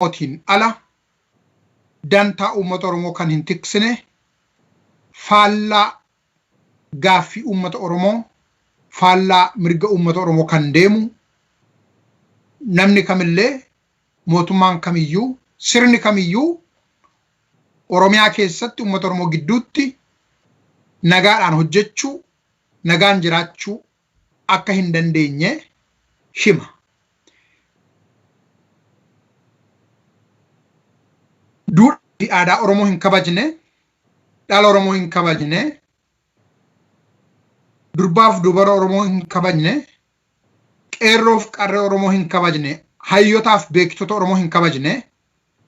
Oromootiin ala dantaa uummata Oromoo kan hin tiksine, faallaa gaaffii uummata Oromoo, faallaa mirga uummata Oromoo kan deemu namni kamillee, mootummaan kamiyyuu, sirni kamiyyuu Oromiyaa keessatti uummata Oromoo gidduutti nagaadhaan hojjechuu, nagaan jiraachuu akka hin dandeenye hima. Duudhaa fi aadaa Oromoo hin kabajne, dhala Oromoo hin kabajne, durbaaf dubara Oromoo hin kabajne, qeerroof qarree Oromoo hin kabajne, hayyotaaf beektota Oromoo hin kabajne,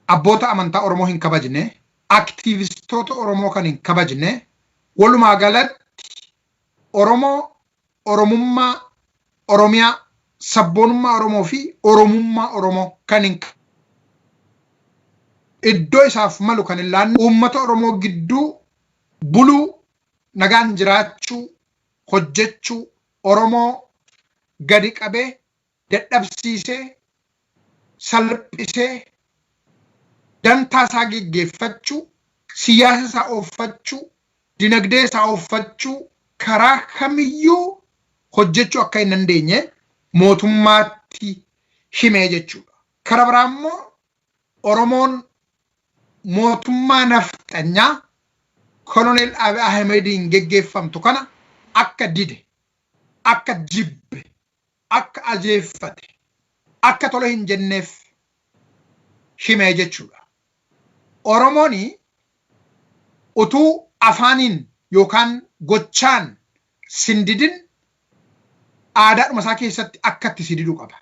abboota amantaa Oromoo hin kabajne, aktiivistoota Oromoo kan hin kabajne, walumaa galatti Oromoo, Oromummaa, Oromiyaa, sabboonummaa Oromoo fi Oromummaa Oromoo kan hin iddoo isaaf malu kan hin laanne, uummata Oromoo gidduu buluu, nagaan jiraachuu, hojjechuu, Oromoo gadi qabee, dadhabsiisee, salphisee, dantaa isaa geggeeffachuu, siyaasa isaa ooffachuu, dinagdee isaa ooffachuu karaa kamiyyuu hojjechuu akka hin dandeenye mootummaatti himee jechuudha. Karaa biraa immoo Oromoon mootummaa nafxanyaa Koloneel Abiy Ahimediin geggeeffamtu kana akka dide, akka jibbe, akka ajeeffate, akka tole hin jenneef himee jechuudha. Oromoon utuu afaaniin yookaan gochaan sin didin aadaadhuma isaa keessatti akka itti si didu qaba.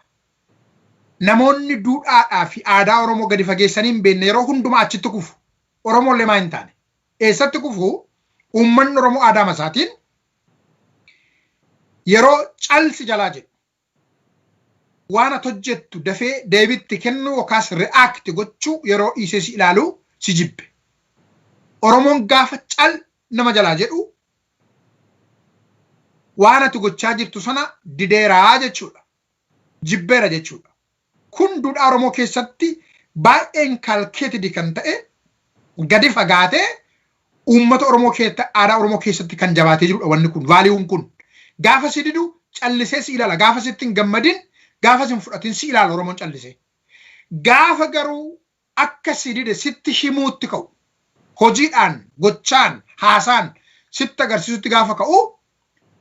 Namoonni duudhaadhaa fi aadaa Oromoo gadi fageessanii hin beekne yeroo hundumaa achitti kufu. Oromoollee maa hin taane. Eessatti kufu? Uummanni Oromoo aadaama isaatiin yeroo calsi jalaa jedhu, waan ati hojjettu dafee deebitti kennuu yookaas react gochuu yeroo dhiisee si ilaalu si jibbe. Oromoon gaafa cal nama jalaa jedhu waan ati gochaa jirtu sana dideeraa jechuudha. Jibbeera jechuudha. Kun duudhaa Oromoo keessatti baay'ee inculcated kan ta'e, gadi fagaatee uummata Oromoo keessa, aadaa Oromoo keessatti kan jabaatee jirudha wanni kun, valueun kun. Gaafa si didu callisee si ilaala. Gaafa sitti hin gammadin, gaafa si hin fudhatin si ilaala Oromoon callisee. Gaafa garuu akka si dide sitti himuutti ka'u, hojiidhaan, gochaan, haasaan sitti agarsiisutti gaafa ka'u,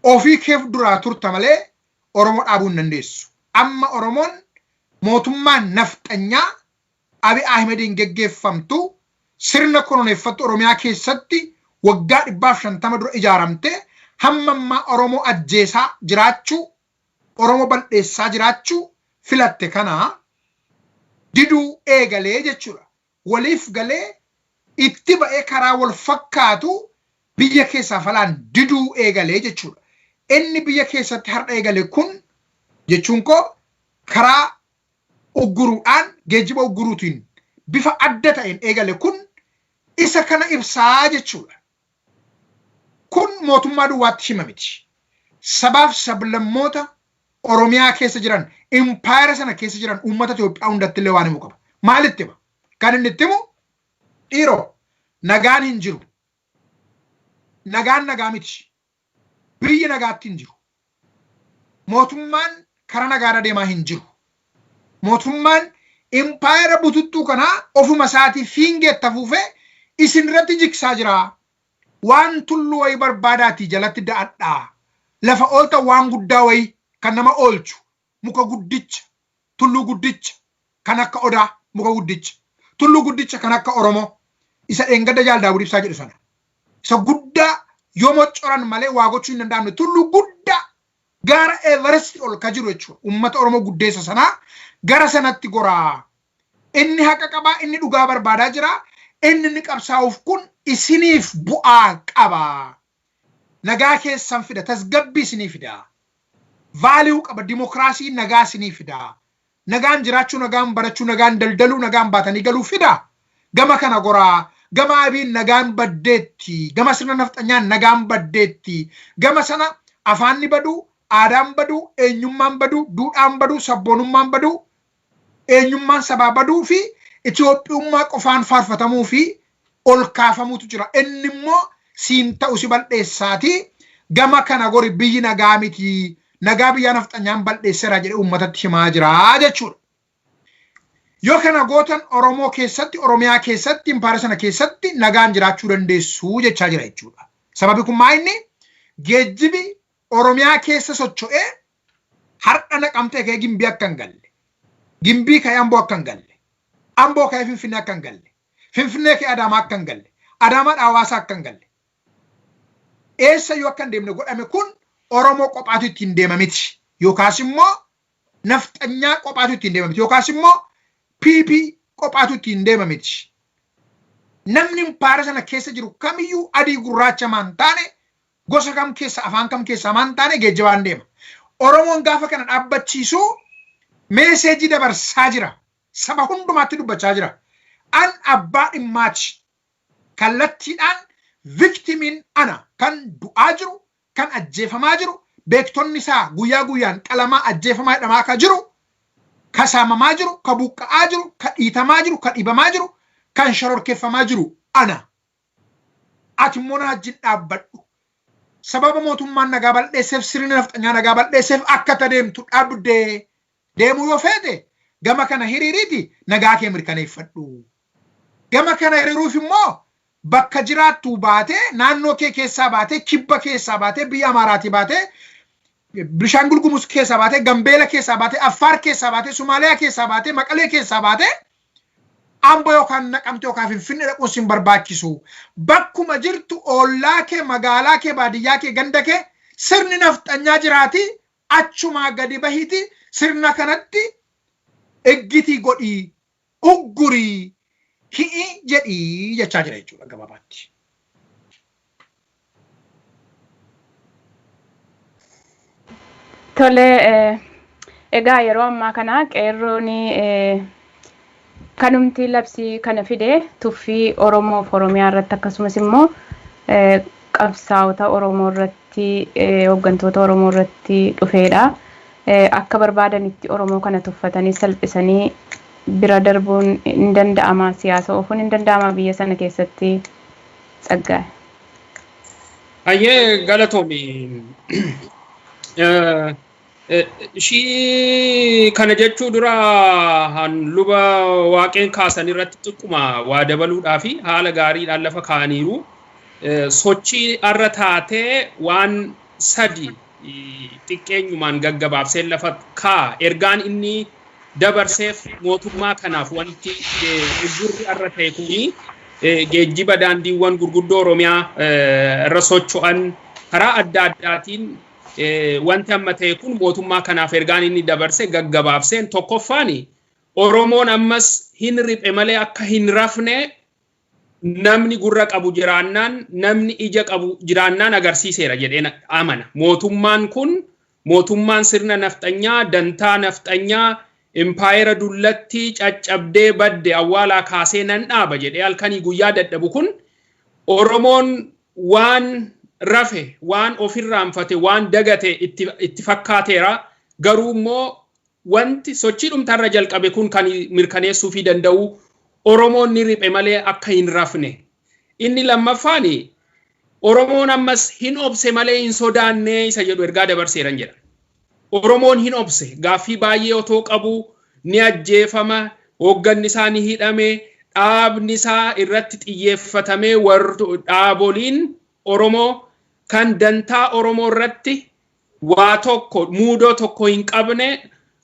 ofii keef duraa turta malee Oromoo dhaabuu hin dandeessu. Amma Oromoon mootummaan nafxanyaa Abiy Ahimediin geggeeffamtu, sirna koloneeffattu Oromiyaa keessatti waggaa 150 dura ijaaramte, hamma ammaa Oromoo ajjeesaa jiraachuu, Oromoo bal'eessaa jiraachuu filatte kana diduu eegalee jechuudha. Waliif galee itti ba'ee karaa wal fakkaatu biyya keessaa falaan diduu eegalee jechuudha. Inni biyya keessatti har'a eegale kun jechuun koo karaa ugguruudhaan, geejjiba ugguruutiin bifa adda ta'een eegale kun isa kana ibsaa jechuudha. Kun mootummaa duwwaatti hima miti. Sabaaf sablammoota Oromiyaa keessa jiran, impaayera sana keessa jiran, uummata Itoophiyaa hundatti illee waan himu qaba. Maalitti hima? Kan inni itti himu, dhiiroo, nagaan hin jiru. Nagaan nagaa miti. Biyyi nagaatti hin jiru. Mootummaan karaa nagaarra deemaa hin jiru. Mootummaan impaayera bututtuu kanaa ofuma isaatii fiingeetti afuufee isin irratti jigsaa jira. Waan tulluu wayii barbaadaatii jalatti da'adhaa. Lafa ooltan waan guddaa wayii kan nama oolchu, muka guddicha, tulluu guddicha kan akka Odaa, muka guddicha, tulluu guddicha kan akka Oromoo, isa dheengadda Jaal Daawud Ibsaa jedhu sana. Isa guddaa yoo moccoran malee waa gochuu hin danda'amne, tulluu guddaa gaara Everest ol ka jiru jechuudha. Uummata Oromoo guddeessa sanaa gara sanatti goraa. Inni haqa qabaa, inni dhugaa barbaadaa jira. Inni qabsaa'uuf kun isiniif bu'aa qaba. Nagaa keessan fida, tasgabbii isinii fida. Value qaba, dimokiraasii nagaa isinii fida. Nagaan jiraachuu, nagaan barachuu, nagaan daldaluu, nagaan baatanii galuu fida. Gama kana goraa, gama Abiin nagaan baddeetti, gama sirna nafxanyaan nagaan baddeetti, gama sana afaanni baduu, aadaan baduu, eenyummaan baduu, duudhaan baduu, sabboonummaan baduu, eenyummaan sabaa baduu fi Itoophiyummaa qofaan faarfatamuu fi ol kaafamuutu jira. Inni immoo siin ta'u si bal'eessaatii gama kana gori, biyyi nagaa miti, nagaa biyyaa nafxanyaan bal'eesseera jedhee uummatatti himaa jira jechuudha. Yoo kana gootan Oromoo keessatti, Oromiyaa keessatti, impaara sana keessatti nagaan jiraachuu dandeessu jechaa jira jechuudha. Sababi kun maa inni geejjibi Oromiyaa keessa socho'ee har'a Naqamtee ka'ee Gimbii akka hin galle, Gimbii ka'ee Amboo akka hin galle, Amboo ka'ee Finfinnee akka hin galle, Finfinnee ka'ee Adaamaa akka hin galle, Adaamaadhaa Hawaasaa akka hin galle, eessayyuu akka hin deemne godhame. Kun Oromoo qophaatu ittiin deema miti. Yookaas immoo nafxanyaa qophaatu ittiin deema miti. Yookaas immoo PP qophaatu ittiin deema miti. Namni impaara sana keessa jiru kamiyyuu, adii gurraacha maan taane, gosa kam keessa, afaan kam keessa maan taane, geejjibaan deema. Oromoon gaafa kana dhaabbachiisu message dabarsaa jira. Saba hundumaatti dubbachaa jira. An abbaa dhimmaati. Kallattiidhaan victimiin ana, kan du'aa jiru, kan ajjeefamaa jiru, beektonni isaa guyyaa guyyaan qalamaa, ajjeefamaa, hidhamaa akka jiru, ka saamamaa jiru, ka buqqa'aa jiru, ka dhiitamaa jiru, ka dhiibamaa jiru, kan shororkeeffamaa jiru ana. Ati immoo na wajjin dhaabbadhu. Sababa mootummaan nagaa bal'eesseef, sirni nafxanyaa nagaa bal'eesseef akka ta deemtu dhabdee, deemuu yoo feete gama kana hiriiriiti nagaa kee mirkaneeffadhu. Gama kana hiriiruuf immoo bakka jiraattu baatee, naannoo kee keessaa baatee, kibba keessaa baatee, biyya Amaaraatii baatee, Bishaangul Gumuz keessaa baatee, Gambeela keessaa baatee, Affaar keessaa baatee, Somaaliyaa keessaa baatee, Maqalee keessaa baatee Ambo yookaan Naqamte yookaan Finfinnee dhaquun sin barbaachisu. Bakkuma jirtu, ollaa kee, magaalaa kee, baadiyyaa kee, ganda kee sirni nafxanyaa jiraati, achumaa gadi bahiti sirna kanatti iggitii godhii, uggurii, hi'i jedhii jechaa jira jechuudha gabaabaatti. Tole, egaa yeroo ammaa kana qeerroon kanumti labsii kana fide tuffii Oromoof Oromiyaa irratti, akkasumas immoo qabsaa'ota Oromoo irratti, hooggantoota Oromoo irratti dhufeedha. Akka barbaadanitti Oromoo kana tuffatanii salphisanii bira darbuun hin danda'ama, siyaasa oofuun hin danda'ama biyya sana keessatti, Tsaggaa'e? Hayyee, galatoomi. Ishii kana jechuu dura han luba Waaqeen kaasan irratti xiqquma waa dabaluudhaa fi haala gaariidhaan lafa kaa'aniiru. Sochii har'a taatee waan sadi xiqqeenyumaan gaggabaabseen lafa kaa'a. Ergaan inni dabarseef mootummaa kanaaf, wanti uggurri har'a ta'e kuni geejjiba daandiiwwan gurguddoo Oromiyaa irra socho'an karaa adda addaatiin wanti amma ta'e kun mootummaa kanaaf ergaan inni dabarse gaggabaabseen, tokkoffaan, Oromoon ammas hin riphe malee akka hin rafne namni gurra qabu jiraannaan, namni ija qabu jiraannaan agarsiiseera jedheen amana. Mootummaan kun, mootummaan sirna nafxanyaa, dantaa nafxanyaa impaayera dullatti caccabdee badde awwaalaa kaasee nan dhaaba jedhee halkanii guyyaa dadhabu kun, Oromoon waan rafe, waan ofirraanfate, waan dagate itti fakkaateera. Garuu immoo wanti sochii dhumtarra jalqabe kun kan mirkaneessuu fi danda'u Oromoon ni riphe malee akka hin rafne. Inni lammaffaan, Oromoon ammas hin obse malee hin sodaanne isa jedhu ergaa dabarseeran jedha. Oromoon hin obse. Gaaffii baay'ee otoo qabu ni ajjeefama, hoogganni isaa ni hidhame, dhaabni isaa irratti xiyyeeffatamee, dhaaboliin Oromoo kan dantaa Oromoo irratti waa tokko muudoo tokko hin qabne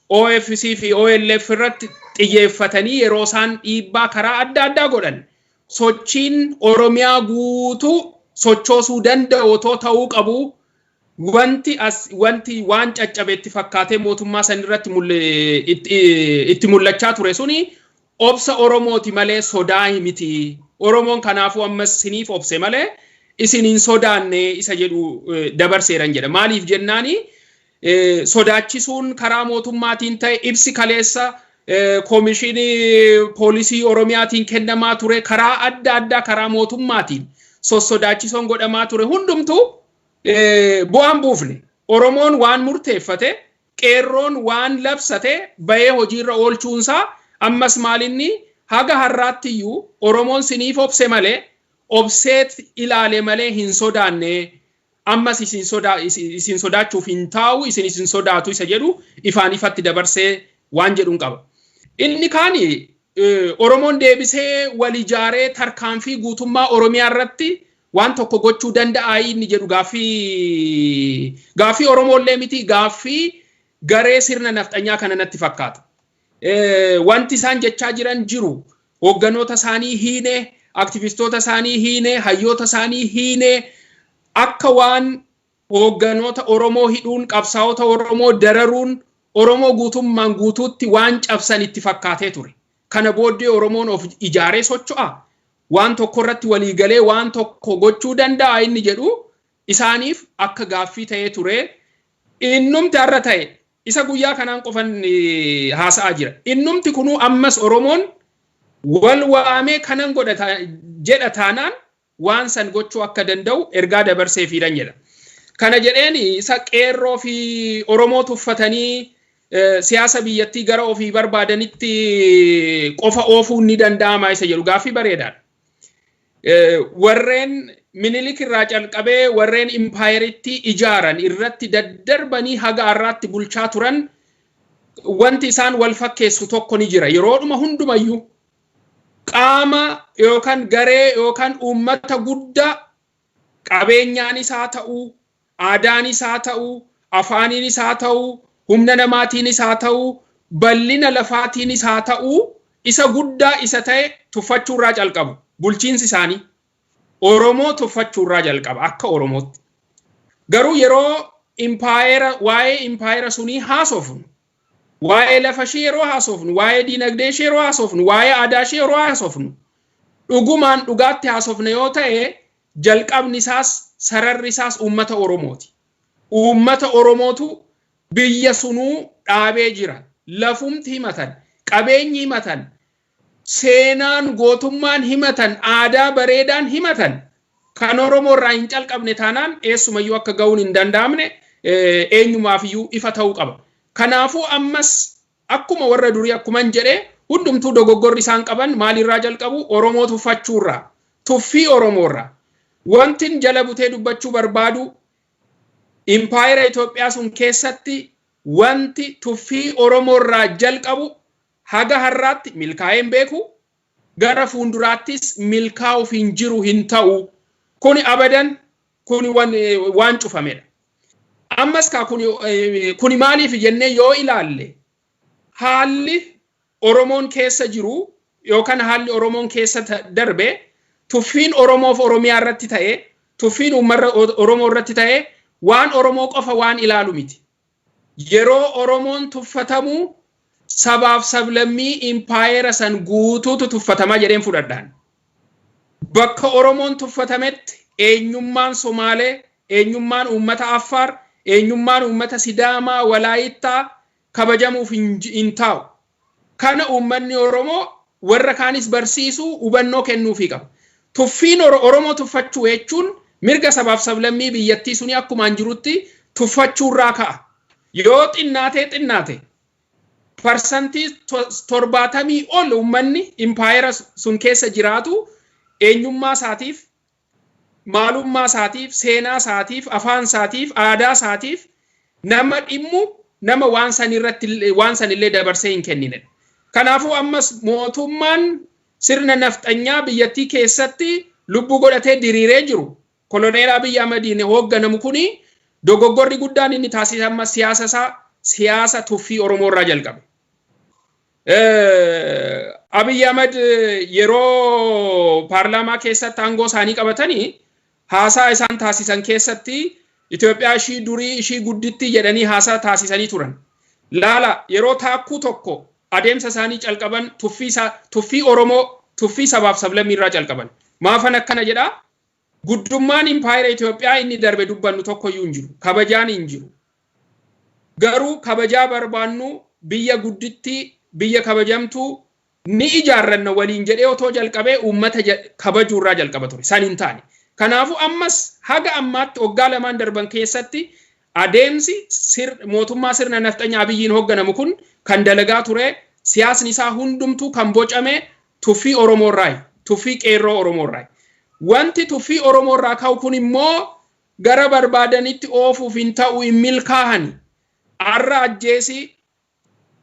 OFC fi OLF irratti xiyyeeffatanii yeroo isaan dhiibbaa karaa adda addaa godhan, sochiin Oromiyaa guutuu sochoosuu danda'u otoo ta'uu qabu, wanti as wanti waan caccabetti fakkaatee mootummaa san irratti itti mul'achaa ture suni obsa Oromooti malee sodaa miti. Oromoon kanaafuu ammas siniif obse malee isin hin sodaanne isa jedhu dabarseeran jedha. Maaliif jennaani, sodaachisuun karaa mootummaatiin ta'e, ibsi kaleessa koomishinii poolisii Oromiyaatiin kennamaa ture, karaa adda addaa karaa mootummaatiin sossodaachisoon godhamaa ture hundumtuu bu'aan buufne. Oromoon waan murteeffate, qeerroon waan labsate bahee hojiirra oolchuunsaa ammas maalinni Haga har'aatti iyyuu Oromoon siniif obse malee, obseet ilaale malee hin sodaanne, ammas isin sodaachuuf hin taa'u, isin sodaatu isa jedhu ifaan ifatti dabarsee waan jedhuun qaba. Inni kaani, Oromoon deebisee wal ijaaree tarkaanfii guutummaa Oromiyaa irratti waan tokko gochuu danda'a inni jedhu gaaffii Oromoollee miti, gaaffii garee sirna nafxanyaa kana natti fakkaata. Wanti isaan jechaa jiran jiru. Hoogganoota isaanii hiine, aktivistoota isaanii hiine, hayyoota isaanii hiine, akka waan hoogganoota Oromoo hidhuun, qabsaa'ota Oromoo dararuun Oromoo guutummaan guutuutti waan cabsan itti fakkaatee ture. Kana booddee Oromoon of ijaaree socho'a. Waan tokko irratti waliigalee waan tokko gochuu danda'a inni jedhu isaaniif akka gaaffii ta'ee ture. Innumti har'a ta'e isa guyyaa kanaan qofan haasa'aa jira. Innumti kunuu ammas Oromoon wal waamee kanan godha jedha taanaan waan san gochuu akka danda'u ergaa dabarsee fiidan jedha. Kana jedheen isa qeerroo fi Oromoo tuffatanii siyaasa biyyattii gara ofii barbaadanitti qofa oofuun ni danda'ama isa jedhu gaaffii bareedaadha. Warreen Minilik irraa calqabee warreen impaayeritti ijaaran irratti daddarbanii haga har'aatti bulchaa turan, wanti isaan wal fakkeessu tokko ni jira. Yeroodhuma hundumayyuu qaama yookaan garee yookaan uummata guddaa qabeenyaan isaa ta'uu, aadaan isaa ta'uu, afaaniin isaa ta'uu, humna namaatiin isaa ta'uu, bal'ina lafaatiin isaa ta'uu, isa guddaa isa ta'e tuffachuurraa calqabu bulchiinsi isaanii. Oromoo tuffachuurraa jalqaba akka Oromootti. Garuu yeroo impaayera, waa'ee impaayera sunii haasofnu, waa'ee lafa ishee yeroo haasofnu, waa'ee diinagdee ishee yeroo haasofnu, waa'ee aadaa ishee yeroo haasofnu, dhugumaan dhugaatti haasofne yoo ta'e, jalqabni isaas sararri isaas uummata Oromooti. Uummata Oromootu biyya sunuu dhaabee jira. Lafumti himatan, qabeenyi himatan, seenaan gootummaan himatan, aadaa bareedaan himatan kan Oromoo irraa hin calqabne taanaan eessumayyuu akka ga'uun hin danda'amne eenyumaafiyyuu ifa ta'uu qaba. Kanaafuu ammas akkuma warra durii, akkuman jedhee, hundumtuu dogoggorri isaan qaban maalirraa jalqabu? Oromoo tuffachuurraa, tuffii Oromoorraa. Wantin jala butee dubbachuu barbaadu, impaayera Itoophiyaa sun keessatti wanti tuffii Oromoorraa jalqabu haga har'aatti milkaa'ee hin beeku, gara fuulduraattis milkaa'uuf hin jiru, hin ta'u. Kuni abadan, kuni waan cufamedha. Ammas kaa kuni maaliif jennee yoo ilaalle, haalli Oromoon keessa jiru yookaan haalli Oromoon keessa darbe, tuffiin Oromoof Oromiyaa irratti ta'e, tuffiin uummata Oromoo irratti ta'e waan Oromoo qofa waan ilaalu miti. Yeroo Oromoon tuffatamu sabaaf sablammii impaayera san guutuutu tuffatamaa jedheen fudhadhaan. Bakka Oromoon tuffatametti eenyummaan Somaalee, eenyummaan uummata Affaar, eenyummaan uummata Sidaamaa, Walaayittaa kabajamuuf hin taa'u. Kana uummanni Oromoo warra kaanis barsiisuu, hubannoo kennuufii qaba. Tuffiin Oromoo tuffachuu jechuun mirga sabaaf sablammii biyyattii suni akkumaan jirutti tuffachuurraa ka'a. Yoo xinnaatee xinnaate 70% ol uummanni impaayera sun keessa jiraatu eenyummaa isaatiif, maalummaa isaatiif, seenaa isaatiif, afaan isaatiif, aadaa isaatiif nama dhimmu, nama waan san irratti waan sanillee dabarsee hin kennine. Kanaafuu ammas mootummaan sirna nafxanyaa biyyattii keessatti lubbuu godhatee diriiree jiru, Koloneel Abiy Ahmediin hoogganamu kuni, dogoggorri guddaan inni taasise amma siyaasa isaa siyaasa tuffii Oromoo irraa jalqabe. Abiy Ahmed yeroo paarlaamaa keessatti aangoo isaanii qabatanii haasaa isaan taasisan keessatti Itoophiyaa ishii durii, ishii guddittii jedhanii haasaa taasisanii turan. Laala, yeroo taakkuu tokko adeemsa isaanii calqaban tuffii Oromoo, tuffii sabaaf sablammii irraa calqaban. Maafan akkana jedhaa? Guddummaan impaayera Itoophiyaa inni darbe dubbannu tokkoyyuu hin jiru. Kabajaan hin jiru. Garuu kabajaa barbaannu, biyya guddittii, biyya kabajamtuu ni ijaarranna waliin jedhee otoo jalqabee uummata kabajuurraa jalqaba ture. San hin taane. Kanaafuu ammas haga ammaatti waggaa 2n darban keessatti adeemsi mootummaa sirna nafxanya Abiyyiin hoogganamu kun kan dalagaa ture, siyaasni isaa hundumtuu kan bocame Tuffii Oromoo irraayi. Tuffii qeerroo Oromoo irraayi. Wanti tuffii Oromoo irraa ka'u kun immoo gara barbaadanitti oofuuf hin ta'u, hin milkaa'ani. Arra ajjeesii,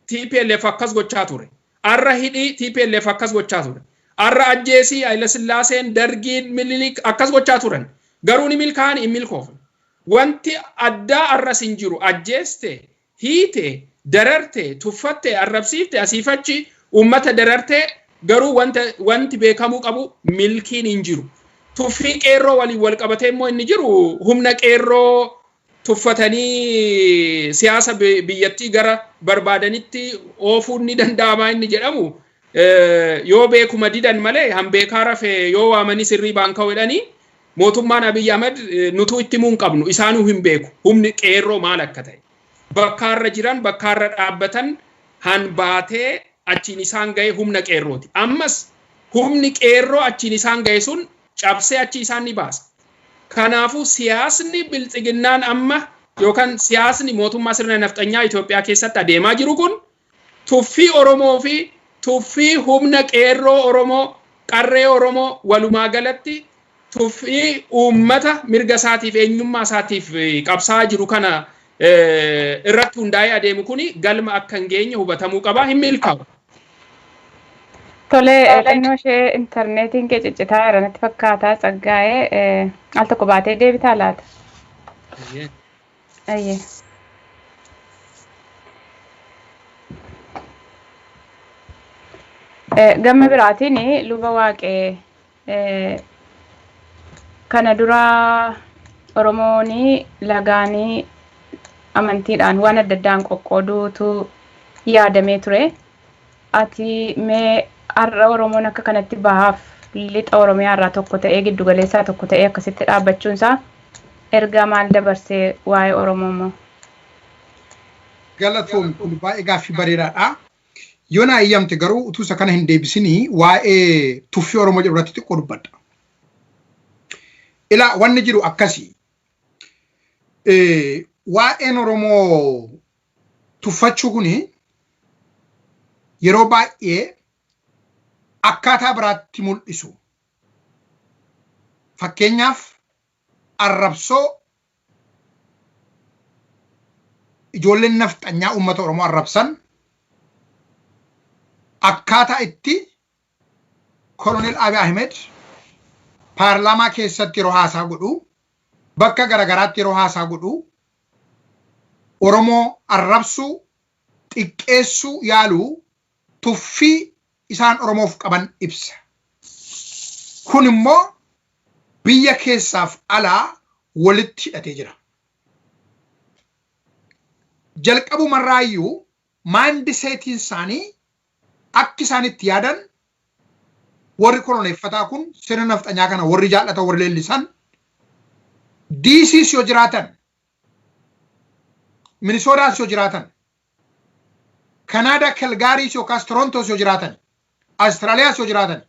TPLF akkas gochaa ture. Arra hidhii, TPLF akkas gochaa ture. Arra ajjeesii, Hayilasillaaseen, Dargiin, Minilik akkas gochaa turan. Garuu ni milkaa'ani? Hin milkoofne. Wanti addaa arras hin jiru. Ajjeeste, hiite, dararte, tuffatte, arrabsiifte, asiifachi uummata dararte, garuu wanti beekamuu qabu milkiin hin jiru. Tuffii qeerroo waliin wal qabatee immoo inni jiru, humna qeerroo tuffatanii siyaasa biyyattii gara barbaadanitti oofuun ni danda'ama inni jedhamu, yoo beekuma didan malee, hanbeekaa rafee yoo waamanii sirrii baanka'u jedhanii, mootummaan Abiy Ahmed nutuu itti himuu hin qabnu, isaanuu hin beeku humni qeerroo maal akka ta'e. Bakkaarra jiran, bakkaarra dhaabbatan hanbaatee achiin isaan ga'e humna qeerrooti. Ammas humni qeerroo achiin isaan ga'e sun cabsee achi isaan ni baasa. Kanaafuu siyaasni bilxiginnaan amma yookaan siyaasni mootummaa sirna nafxanyaa Itoophiyaa keessatti adeemaa jiru kun tuffii Oromoo fi tuffii humna qeerroo Oromoo, qarree Oromoo, walumaa galatti tuffii uummata mirga isaatiif, eenyummaa isaatiif qabsaa'aa jiru kana irratti hundaa'ee adeemu kuni galma akka hin geenye hubatamuu qaba, hin milkaa'u. Tole, xinnoo ishee intarneetiin kee ciccitaa jira natti fakkaata, Tsaggaa'ee, al tokko baatee deebitaa laata? Ayyee. Gama biraatiin, luba Waaqee, kana dura Oromoon lagaanii, amantiidhaan, waan adda addaan qoqqooduutu yaadamee ture. Ati mee har'a Oromoon akka kanatti bahaaf lixa Oromiyaa irraa tokko ta'ee, giddugaleessaa tokko ta'ee akkasitti dhaabbachuun isaa ergaa maal dabarsee waa'ee Oromoo immoo? Galatoom, kun baay'ee gaaffii bareedaadha. Yoo naa eeyyamte garuu, utuu isa kana hin deebisinii waa'ee tuffii Oromoo jedhu irratti xiqqoo dubbadha. Ilaa, wanni jiru akkasii. Waa'een Oromoo tuffachuu kuni yeroo baay'ee akkaataa biraatti mul'isu. Fakkeenyaaf, arrabsoo ijoolleen nafxanyaa uummata Oromoo arrabsan, akkaataa itti Koloneel Abiy Ahmed paarlaamaa keessatti yeroo haasaa godhu, bakka garagaraatti yeroo haasaa godhu Oromoo arrabsuu, xiqqeessuu yaaluu tuffii isaan Oromoof qaban ibsa. Kun immoo biyya keessaaf alaa walitti hidhatee jira. Jalqabumarraayyuu mindsetiin isaanii, akki isaan itti yaadan, warri koloneeffataa kun, sirna nafxanyaa kana warri jaallatan, warri leellisan, DCs yoo jiraatan, Minisoodaas yoo jiraatan, Kanaadaa Kalgaariis yookaas Torontoos yoo jiraatan, Awustiraaliyaas yoo jiraatan,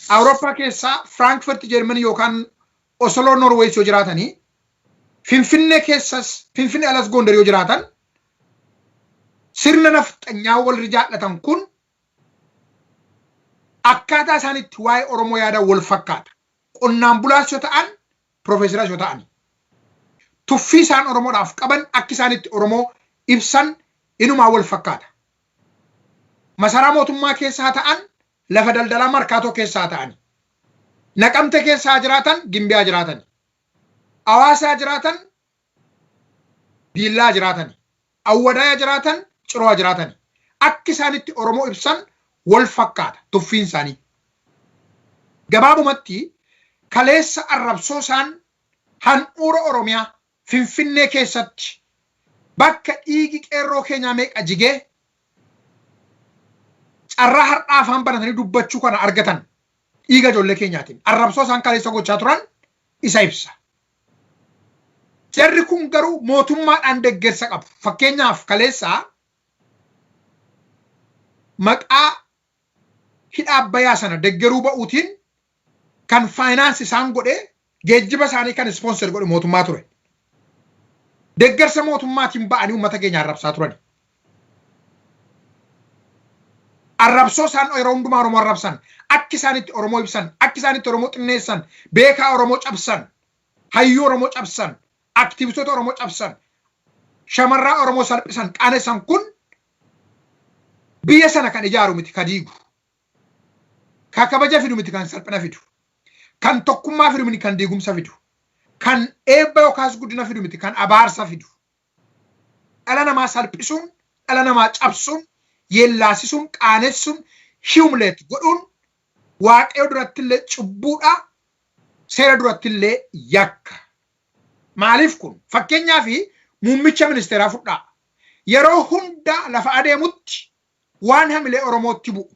Awurooppaa keessaa Firaankfurt Jeermanii yookaan Osoloo Norwees yoo jiraatanii, Finfinnee keessas, Finfinnee alas Gondar yoo jiraatan, sirna nafxanyaa warri jaallatan kun akkaataa isaan itti waa'ee Oromoo yaadan wal fakkaata. Qonnaan bulaas yoo ta'an, piroofeesaras yoo ta'an. Tuffii isaan Oromoodhaaf qaban, akki isaan itti Oromoo ibsan inumaa wal fakkaata. Masaraa mootummaa keessaa ta'an, lafa daldalaa Markaatoo keessaa ta'ani. Naqamte keessaa jiraatan, Gimbiyaa jiraatan. Hawaasaa jiraatan, Diillaa jiraatan. Awwadaaya jiraatan, Ciroo jiraatan. Akki isaan itti Oromoo ibsan wal fakkaata tuffiin isaanii. Gabaabumatti, kaleessa arrabsoo isaan handhuura Oromiyaa Finfinnee keessatti, bakka dhiigi qeerroo keenyaa meeqa jigee carraa har'aa afaan banatanii dubbachuu kana argatan dhiiga ijoollee keenyaatiin, arrabsoo isaan kaleessa gochaa turan isa ibsa. Jarri kun garuu mootummaadhaan deggersa qabu. Fakkeenyaaf, kaleessa maqaa hidha Abbayyaa sana deggeruu ba'uutiin kan finance isaan godhe, geejjiba isaanii kan sponsor godhe mootummaa ture. Deggersa mootummaatiin ba'anii uummata keenya arrabsaa turan. Arrabsoo isaan yeroo hundumaa Oromoo arrabsan, akki isaan itti Oromoo ibsan, akki isaan itti Oromoo xinneessan, beekaa Oromoo cabsan, hayyuu Oromoo cabsan, aktivistoota Oromoo cabsan, shamarraa Oromoo salphisan, qaanessan kun biyya sana kan ijaaru miti, ka diigu. Ka kabaja fidu miti, kan salphina fidu. Kan tokkummaa fidu miti, kan diigumsa fidu. Kan eebba yookaas guddina fidu miti, kan abaarsa fidu. Dhala namaa salphisuun, dhala namaa cabsuun, yeellaasisuun, qaanessuun, humiliate godhuun Waaqayyo duratti illee cubbuudha, seera duratti illee yakka. Maaliif kun? Fakkeenyaaf, muummicha ministeeraa fudhaa. Yeroo hunda lafa adeemutti waan hamilee Oromootti bu'u,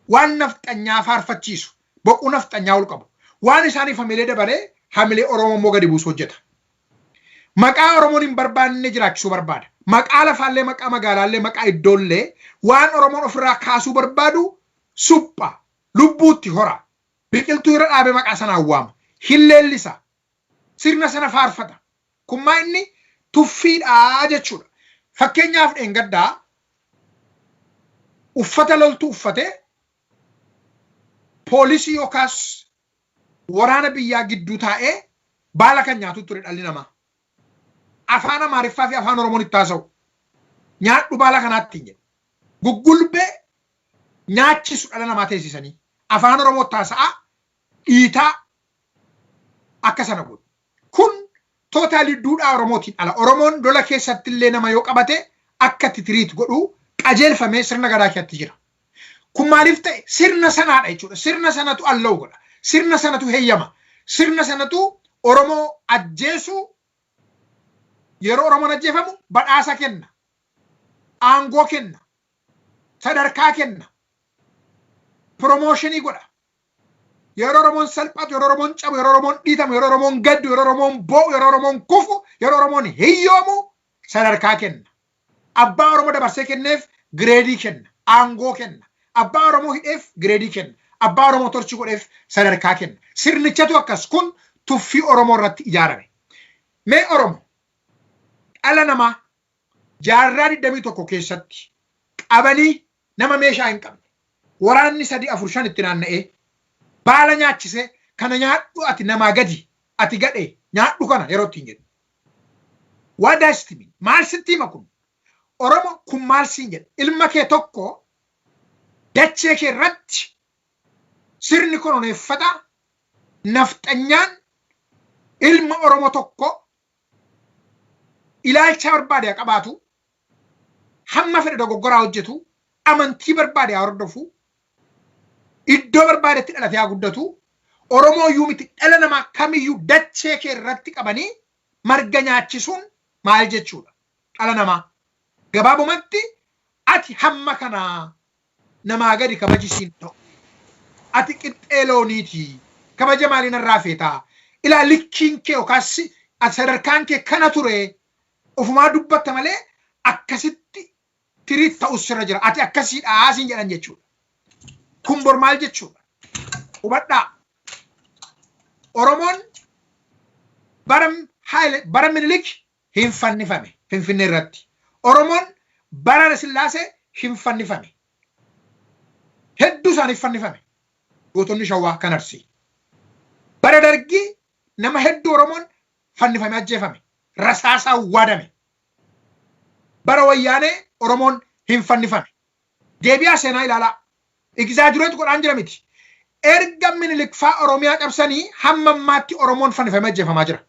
waan nafxanyaa faarfachiisu, boquu nafxanyaa ol qabu, waan isaaniif hamilee dabalee hamilee Oromoo immoo gadi buusu hojjeta. Maqaa Oromoon hin barbaanne jiraachisuu barbaada. Maqaa lafaallee, maqaa magaalaallee, maqaa iddoollee waan Oromoon ofirraa kaasuu barbaadu supha, lubbuutti hora. Biqiltuu irra dhaabee maqaa sanaan waama. Hin leellisa. Sirna sana faarfata. Kun maa inni tuffiidhaa jechuudha. Fakkeenyaaf, dheengaddaa uffata loltuu uffatee poolisii yookaas waraana biyyaa gidduu taa'ee baala kan nyaatu ture dhalli namaa. Afaan Amaariffaa fi Afaan Oromoon itti haasa'u. "Nyaadhu baala kanaatti" hin jedhu. Guggulbee nyaachisu dhala namaa teessisanii. Afaan Oromootti haasa'aa dhiitaa akka sana godhu. Kun totally duudhaa Oromootiin ala. Oromoon lola keessatti illee nama yoo qabate akka itti treat godhu qajeelfamee sirna gadaa keessatti jira. Kun maaliif ta'e? Sirna sanaadha jechuudha. Sirna sanatu allow godha. Sirna sanatu heeyyama. Sirna sanatu Oromoo ajjeesu, yeroo Oromoon ajjeefamu badhaasa kenna. Aangoo kenna. Sadarkaa kenna. Promotion godha. Yeroo Oromoon salphatu, yeroo Oromoon cabu, yeroo Oromoon dhiitamu, yeroo Oromoon gaddu, yeroo Oromoon boo'u, yeroo Oromoon kufu, yeroo Oromoon hiyyoomu sadarkaa kenna. Abbaa Oromoo dabarsee kenneef grade kenna. Aangoo kenna. Abbaa Oromoo hidheef grade kenna. Abbaa Oromoo torture godheef sadarkaa kenna. Sirnichatu akkas. Kun tuffii Oromoo irratti ijaarame. Mee Oromoo, dhala namaa jaarraa 21 keessatti qabanii, nama meeshaa hin qabne, waraanni sadii, afur, shan itti naanna'ee baala nyaachisee, "Kana nyaadhu, ati namaa gadi, ati gadhee, nyaadhu kana" yeroo ittiin jedhu. What does it mean? Maal sitti hima kun? Oromo, kun maal siin jedha? Ilma kee tokko dachee kee irratti sirni koloneeffata nafxanyaan ilma Oromo tokko ilaalcha barbaade haa qabaatu, hamma fedhe dogoggoraa hojjetu, amantii barbaade haa hordofu, iddoo barbaadetti dhalatee haa guddatu, Oromoo iyyuu miti, dhala namaa kamiyyuu dachee kee irratti qabanii marga nyaachisuun maal jechuudha? Dhala namaa. Gabaabumatti, ati hamma kanaa namaa gadi kabajisiin ta'u. Ati qixxee looniiti. Kabaja maaliin irraa feetaa? Ilaa, likkiin kee yookaas sadarkaan kee kana ture, ofumaa dubbatta malee akkasitti treat ta'us sirra jira. Ati akkasiidha siin jedhan jechuudha. Kun bor maal jechuudha? Hubadhaa. Oromoon bara Haile, bara Minilik hin fannifame Finfinnee irratti. Oromoon bara Sillaasee hin fannifame. Hedduu isaaniif fannifame. Gootonni Shawaa kan Arsii. Bara Dargii nama hedduu Oromoon fannifame, ajjeefame. Rasaasaan waadame. Bara Wayyaanee Oromoon hin fannifame. Deebi'aa seenaa ilaalaa. Exaggerate godhaan jira miti. Erga Minilik faa Oromiyaa cabsanii hamma ammaatti Oromoon fannifamee ajjeefamaa jira.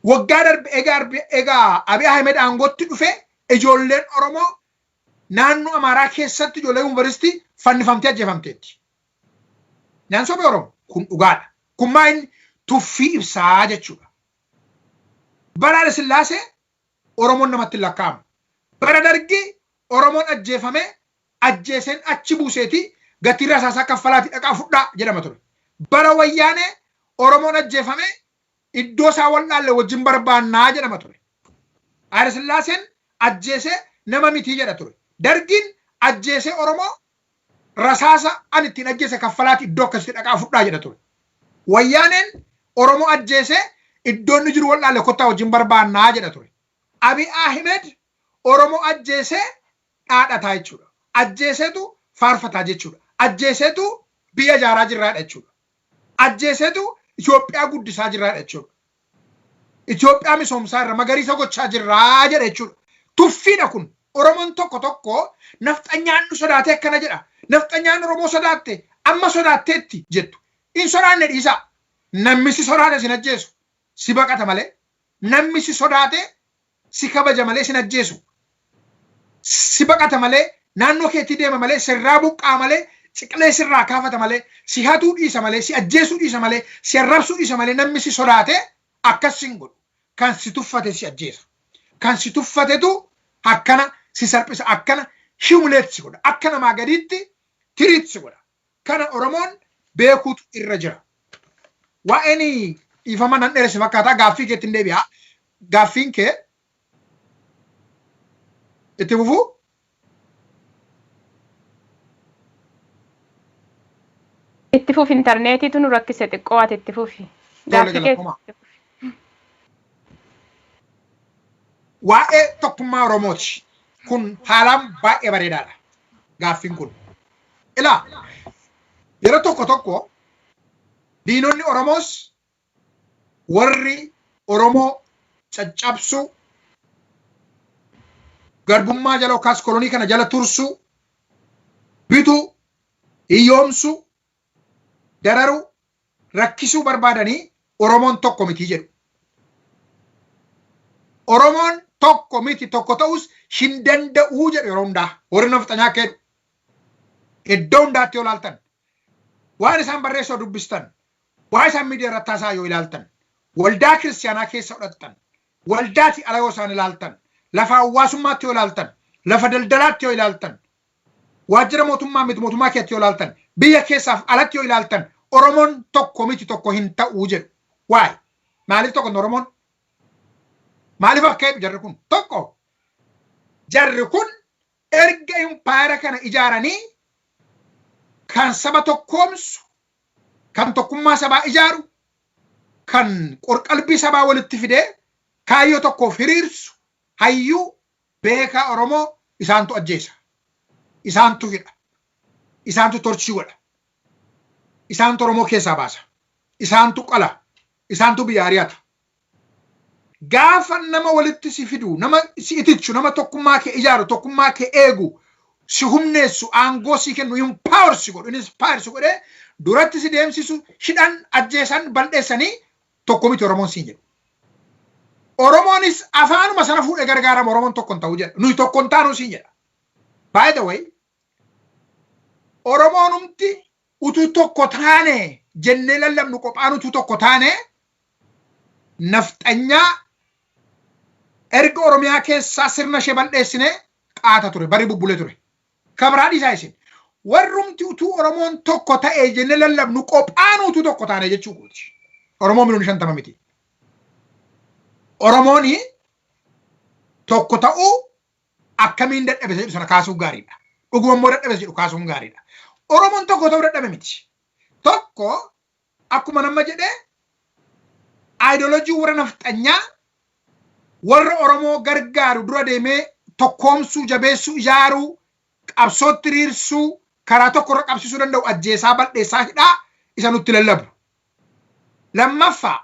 Waggaa darbe egaa Abiy Ahmed aangootti dhufe, ijoolleen Oromoo naannoo Amaaraa keessatti, ijoollee yuunivarsiitii fannifamtee ajjeefamteetti. Naan sobe Oromoo, kun dhugaadha. Kun maa inni tuffii ibsaa jechuudha. Bara Haile Sillaasee Oromoon namatti hin lakkaa'amu. Bara Dargii Oromoon ajjeefamee, ajjeeseen achi buuseeti gatii rasaasaa kaffalaati dhaqaa fudhaa jedhama ture. Bara Wayyaanee Oromoon ajjeefamee iddoo isaa wallaalle wajjin barbaannaa jedhama ture. Haile Sillaaseen ajjeesee nama mitii jedha ture. Dargiin ajjeesee Oromoo rasaasa ani ittiin ajjeese kaffalaati iddoo akkasitti dhaqaa fudhaa jedha ture. Wayyaaneen Oromoo ajjeesee iddoo inni jiru wallaalle kottaa wajjin barbaannaa jedha ture. Abiy Ahmed Oromoo ajjeesee dhaadhataa jechuudha. Ajjeeseetu faarfataa jechuudha. Ajjeeseetu biyya ijaaraa jirraadha jechuudha. Ajjeeseetu Itoophiyaa guddisaa jirraadha jechuudha. Itoophiyaa misoomsaa irra magariisa gochaa jirraa jedha jechuudha. Tuffiidha kun. Oromoon tokko tokko nafxanyaan nu sodaatee akkana jedha. Nafxanyaan Oromoo sodaatte, amma sodaatteetti jettu. Hin sodaanne, dhiisaa. Namni si sodaate sin ajjeesu. Si baqata malee. Namni si sodaate si kabaja malee sin ajjeesu. Si baqata malee, naannoo keetii deema malee, sirraa buqqaa malee, ciqilee sirraa kaafata malee, si hatuu dhiisa malee, si ajjeesuu dhiisa malee, si arrabsuu dhiisa malee, namni si sodaate akkas sin godhu. Kan si tuffate si ajjeesa. Kan si tuffatetu akkana si salphisa, akkana humiliate si godha. Akka namaa gadiitti treat si godha. Kana Oromoon beekuutu irra jira. Waa'een dhiifama nan dheeresse fakkaataa, gaaffii keetti hin deebi'a. Gaaffiin kee itti fufuu? Itti fufi, intarneetiitu nu rakkise xiqqoo, ati itti fufi. Tole. Gaaffii kee Galatooma. itti fufi. Waa'ee tokkummaa Oromooti. Kun haalaan baay'ee bareedaadha. Gaaffiin kun. Ilaa, yeroo tokko tokko diinonni Oromoos warri Oromoo caccabsuu, garbummaa jala yookaas kolonii kana jala tursuu, bituu, hiyyoomsuu, dararuu, rakkisuu barbaadanii Oromoon tokko miti jedhu. Oromoon tokko miti, tokko ta'us hin danda'uu jedhu yeroo hundaa. Warri nafxanyaa akka jedhu. Iddoo hundaatti yoo ilaaltan, waan isaan barreessoo dubbistan, waa isaan miidiyaa irratti haasaa yoo ilaaltan, waldaa kiristiyaanaa keessa fudhattan, waldaati ala yoo isaan ilaaltan, lafa hawaasummaatti yoo ilaaltan, lafa daldalaatti yoo ilaaltan, waajjira mootummaa miti mootummaa keessatti yoo ilaaltan, biyya keessaaf alatti yoo ilaaltan, Oromoon tokko miti, tokko hin ta'uu jedhu. Waay, maaliif tokko hin Oromoon? Maaliif akka jedhu jarri kun? Tokko, jarri kun erga impaayera kana ijaaranii kan saba tokkoomsu, kan tokkummaa sabaa ijaaru, kan qorqalbii sabaa walitti fidee kaayyoo tokkoof hiriirsu, hayyuu beekaa Oromoo isaantu ajjeesa. Isaantu hidha. Isaantu torchii godha. Isaantu Oromoo keessaa baasa. Isaantu qala. Isaantu biyya ari'ata. Gaafa nama walitti si fidu, nama si itichu, nama tokkummaa kee ijaaru, tokkummaa kee eegu, si humneessu, aangoo si kennu, empower si godhu, inspire si godhee duratti si deemsisu hidhan, ajjeesan, bal'eessanii tokko miti Oromoon siin jedhu. Oromoonis afaanuma sana fuudhee gargaarama, Oromoon tokko hin ta'u jedha. Nuyi tokko hin taanu siin jedha. By the way, Oromoonumti utuu tokko taane jennee lallabnu qophaan utuu tokko taane, nafxanyaa erga Oromiyaa keessaa sirna ishee bal'eessine qaata ture, bari bubbulee ture. Kabraa dhiisaa isin. Warrumti utuu Oromoon tokko ta'e jennee lallabnu qophaan utuu tokko taane jechuu kooti. Oromoo miliyoona 50 miti. Oromoon tokko ta'uu akkamiin dadhabe jedhu sana kaasuun gaariidha. Dhuguma immoo dadhabe jedhu kaasuun gaariidha. Oromoon tokko ta'uu dadhabe miti. Tokko, akkuma nama jedhee, aayidoloojii warra nafxanyaa warra Oromoo gargaaru, dura deemee tokkoomsuu, jabeessuu, ijaaruu, qabsootti hiriirsuu, karaa tokko irra qabsiisuu danda'u ajjeesaa, bal'eessaa, hidhaa isa nutti lallabu. Lammaffaa,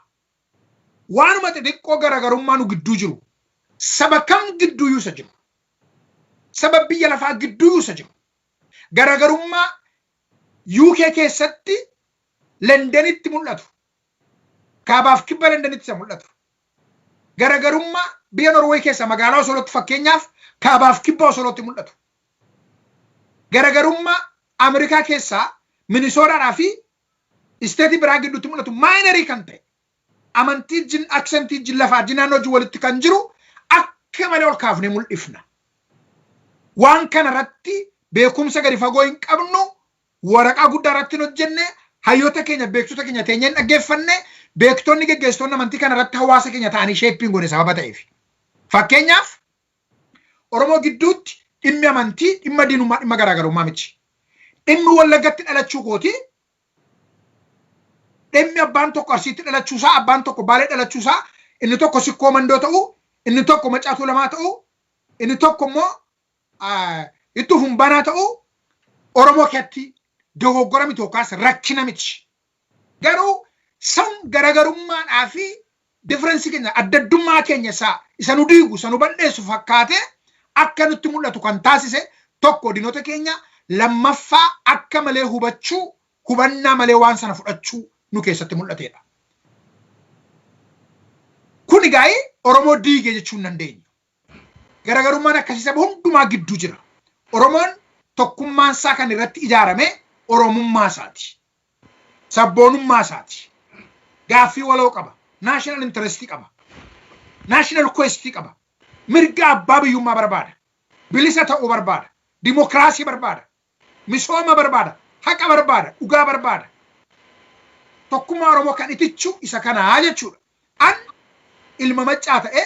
waanuma xixiqqoo garaagarummaa nu gidduu jiru, saba kam gidduuyyuu isa jiru, saba biyya lafaa gidduuyyuu isa jiru, garaagarummaa UK keessatti Londonitti mul'atu, kaabaaf kibba Londonitti isa mul'atu, garaagarummaa biyya Norway keessa magaalaa Osolootti, fakkeenyaaf kaabaaf kibba Osolootti mul'atu, garaagarummaa Ameerikaa keessaa Minisootaadhaa fi isteetii biraa gidduutti mul'atu, minor kan ta'e amantii jin, accentii jin, lafaa jin, naannoo jin walitti kan jiru akka malee ol kaafnee mul'ifna. Waan kana irratti beekumsa gadi fagoo hin qabnu, waraqaa guddaa irratti hin hojjenne, hayyoota keenya, beektota keenya teenyee hin dhaggeeffanne, beektonni geggeessitoonni amantii kana irratti hawaasa keenya ta'anii shape hin goone sababa ta'eef. Fakkeenyaaf, Oromoo gidduutti dhimmi amantii dhimma diinummaa, dhimma garaagarummaa miti. Dhimmi Wallaggatti dhalachuu kooti, dhimmi abbaan tokko Arsiitti dhalachuusaa, abbaan tokko Baalee dhalachuusaa, inni tokko Sikkoo Mandoo ta'uu, inni tokko Macaatuu Lamaa ta'uu, inni tokko immoo Ittuu Humbaanaa ta'uu, Oromoo keessatti dogoggora miti yookaas rakkina miti. Garuu san garagarummaadhaa fi difference keenya, addaddummaa keenya isa nu diigu, isa nu balleessu fakkaatee akka nutti mul'atu kan taasise tokko diinota keenya, lammaffaa akka malee hubachuu, hubannaa malee waan sana fudhachuu nu keessatti mul'atedha. Kun egaa Oromoo diigee jechuu hin dandeenyu. Garagarummaan akkasii saba hundumaa gidduu jira. Oromoon tokkummaan isaa kan irratti ijaarame Oromummaa isaati. Sabboonummaa isaati. Gaaffii waloo qaba. National interest qaba. National quest qaba. Mirga abbaa biyyummaa barbaada. Bilisa ta'uu barbaada. Dimokiraasii barbaada. Misooma barbaada. Haqa barbaada. Dhugaa barbaada. Tokkummaa Oromoo kan itichu isa kanaa jechuudha. An ilma Maccaa ta'ee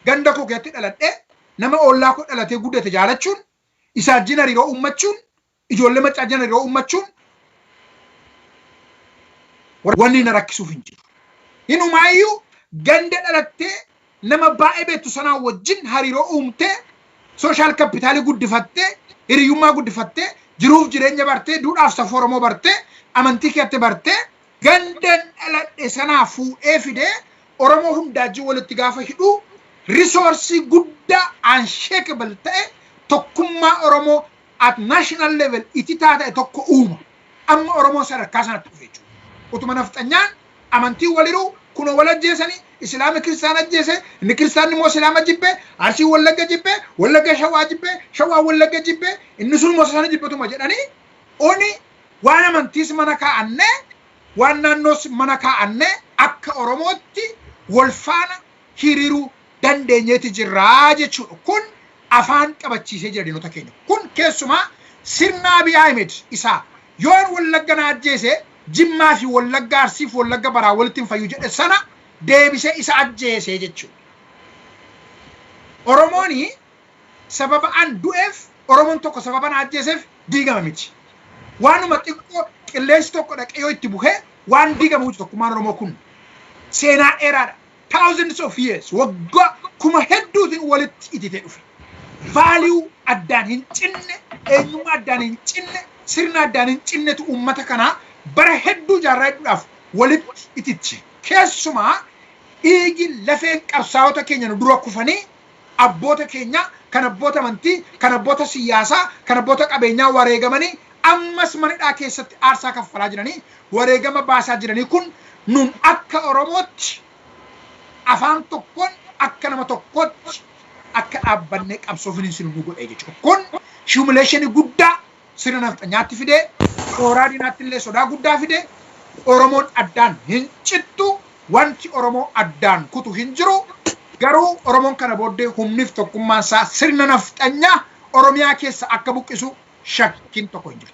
ganda koo keessatti dhaladhee nama ollaa koo dhalatee guddate jaalachuun, isaa wajjin hariiroo uummachuun, ijoollee Maccaa wajjin hariiroo uummachuun wanni na rakkisuuf hin jiru. Inumaayyuu ganda dhalattee nama baay'ee beektu sanaa wajjin hariiroo uumtee, social capital guddifattee, hiriyyummaa guddifattee, jiruuf jireenya bartee, duudhaaf safuu Oromoo bartee, amantii keetti bartee, gandan dhaladhe sanaa fuudhee fidee Oromoo hundaajii walitti gaafa hidhuu, resource guddaa unshakable ta'e, tokkummaa Oromoo at national level ititaa ta'e tokko uuma. Amma Oromoon sadarkaa sanatti dhufe jechuudha. Utuma nafxanyaan amantii waliruu kunoo wal ajjeesanii, Islaama Kiristaana ajjeese, inni Kiristaanni immoo Islaama jibbee, Arsii Wallagga jibbee, Wallagga Shawaa jibbee, Shawaa Wallagga jibbee, inni sun immoo sana jibbetuma jedhanii, oni waan amantiis mana kaa'annee, waan naannoos mana kaa'annee, akka Oromootti wal faana hiriiruu dandeenyeeti jirraa jechuudha. Kun afaan qabachiisee jira diinota keenya. Kun keessumaa sirna Abiy Ahmed isaa yoon Wallagga na ajjeese, Jimmaa fi Wallagga, Arsii fi Wallagga baraa walitti hin fayyu jedhe sana deebisee isa ajjeese jechuudha. Oromooni sababa an du'eef, Oromoon tokko sababa na ajjeeseef diigama miti. Waanuma xiqqoo qilleensi tokko dhaqee yoo itti buhee waan diigamu miti. Tokkummaan Oromoo kun seenaa dheeraadha. Thousands of years, waggaa kuma hedduutiin walitti ititee dhufe. Value addaan hin cinne, eenyummaa addaan hin cinne, sirna addaan hin cinnetu uummata kanaa bara hedduu, jaarraa hedduudhaaf walitti itiche. Keessumaa dhiigi lafeen qabsaa'ota keenya nu dura kufanii, abboota keenya kan abboota amantii, kan abboota siyaasaa, kan abboota qabeenyaa wareegamanii, ammas manidhaa keessatti aarsaa kaffalaa jiranii, wareegama baasaa jiranii kun nun akka Oromootti afaan tokkoon akka nama tokkootti akka dhaabbannee qabsoo finiinsinu nu godhe jechuudha. Kun humiliation guddaa sirna nafxanyaatti fidee, qooraa diinaatti illee sodaa guddaa fidee. Oromoon addaan hin cittu, wanti Oromoo addaan kutu hin jiru. Garuu Oromoon kana booddee humniif tokkummaan isaa sirna nafxanyaa Oromiyaa keessa akka buqqisu shakkiin tokko hin jirtu.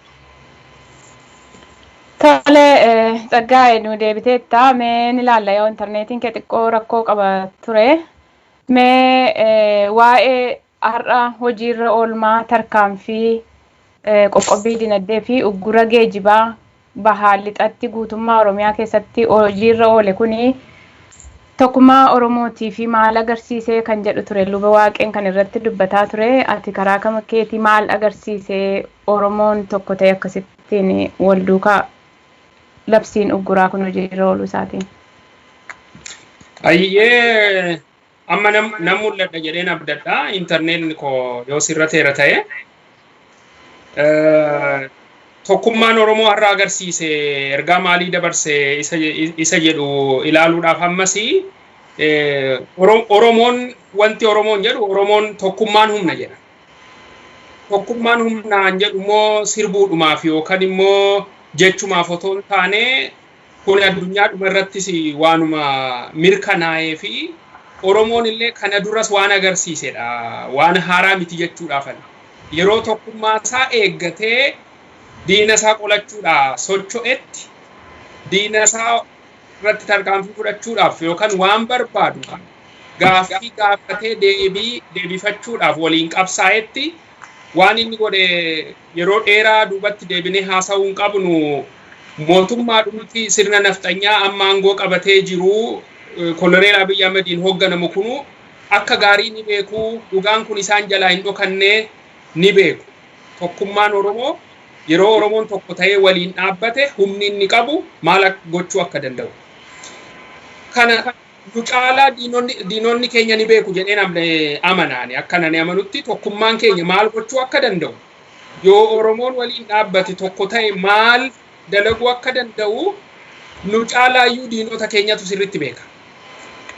Tole, Tsaggaa'e, nu deebiteetta. Mee ni ilaalla, yoo intarneetiin kee xiqqoo rakkoo qaba ture. Mee waa'ee har'a hojiirra oolmaa tarkaanfii qoqqobbii dinagdee fi uggura geejibaa bahaa lixatti guutummaa Oromiyaa keessatti hojiirra oole kuni tokkummaa Oromootii fi maal agarsiisee kan jedhu ture luba Waaqeen kan irratti dubbataa ture. Ati karaa kama keetii maal agarsiisee, Oromoon tokko ta'e akkasittiin wal duukaa labsiin ugguraa kun hojiirra ooluu isaatiin? Ayyee, amma nam mul'adha jedheen abdadha, intarneetni koo yoo sirra teera ta'e. Tokkummaan Oromoo har'a agarsiise ergaa maalii dabarse isa jedhu ilaaluudhaaf, ammasii Oromoon, wanti Oromoon jedhu, Oromoon tokkummaan humna jedha. Tokkummaan humnaan jedhu immoo sirbuudhumaaf yookaan immoo jechumaaf otoo hin taane, kun addunyaadhuma irrattis waanuma mirkanaa'ee fi Oromoon illee kana duras waan agarsiisedha. Waan haaraa miti jechuudhaafan. Yeroo tokkummaa isaa eeggatee diina isaa qolachuudhaa socho'etti, diina isaa irratti tarkaanfii fudhachuudhaaf yookaan waan barbaadu gaaffii gaafatee deebii deebifachuudhaaf waliin qabsaa'etti, waan inni godhe yeroo dheeraa duubatti deebinee haasa'uu hin qabnu. Mootummaa dhumti sirna nafxanyaa amma aangoo qabatee jiru, Koloneel Abiy Ahmediin hoogganamu kunu akka gaarii ni beeku. Dhugaan kun isaan jalaa hin dhokannee ni beeku. Tokkummaan Oromoo Yeroo Oromoon tokko ta'ee waliin dhaabbate humni inni qabu maal gochuu akka danda'u. Kana nu caalaa diinonni keenya ni beeku jedheen amanaani. Akka nani amanutti tokkummaan keenya maal gochuu akka danda'u. Yoo Oromoon waliin dhaabbate, tokko ta'e, maal dalaguu akka danda'u nu caalaayyuu diinota keenyatu sirriitti beeka.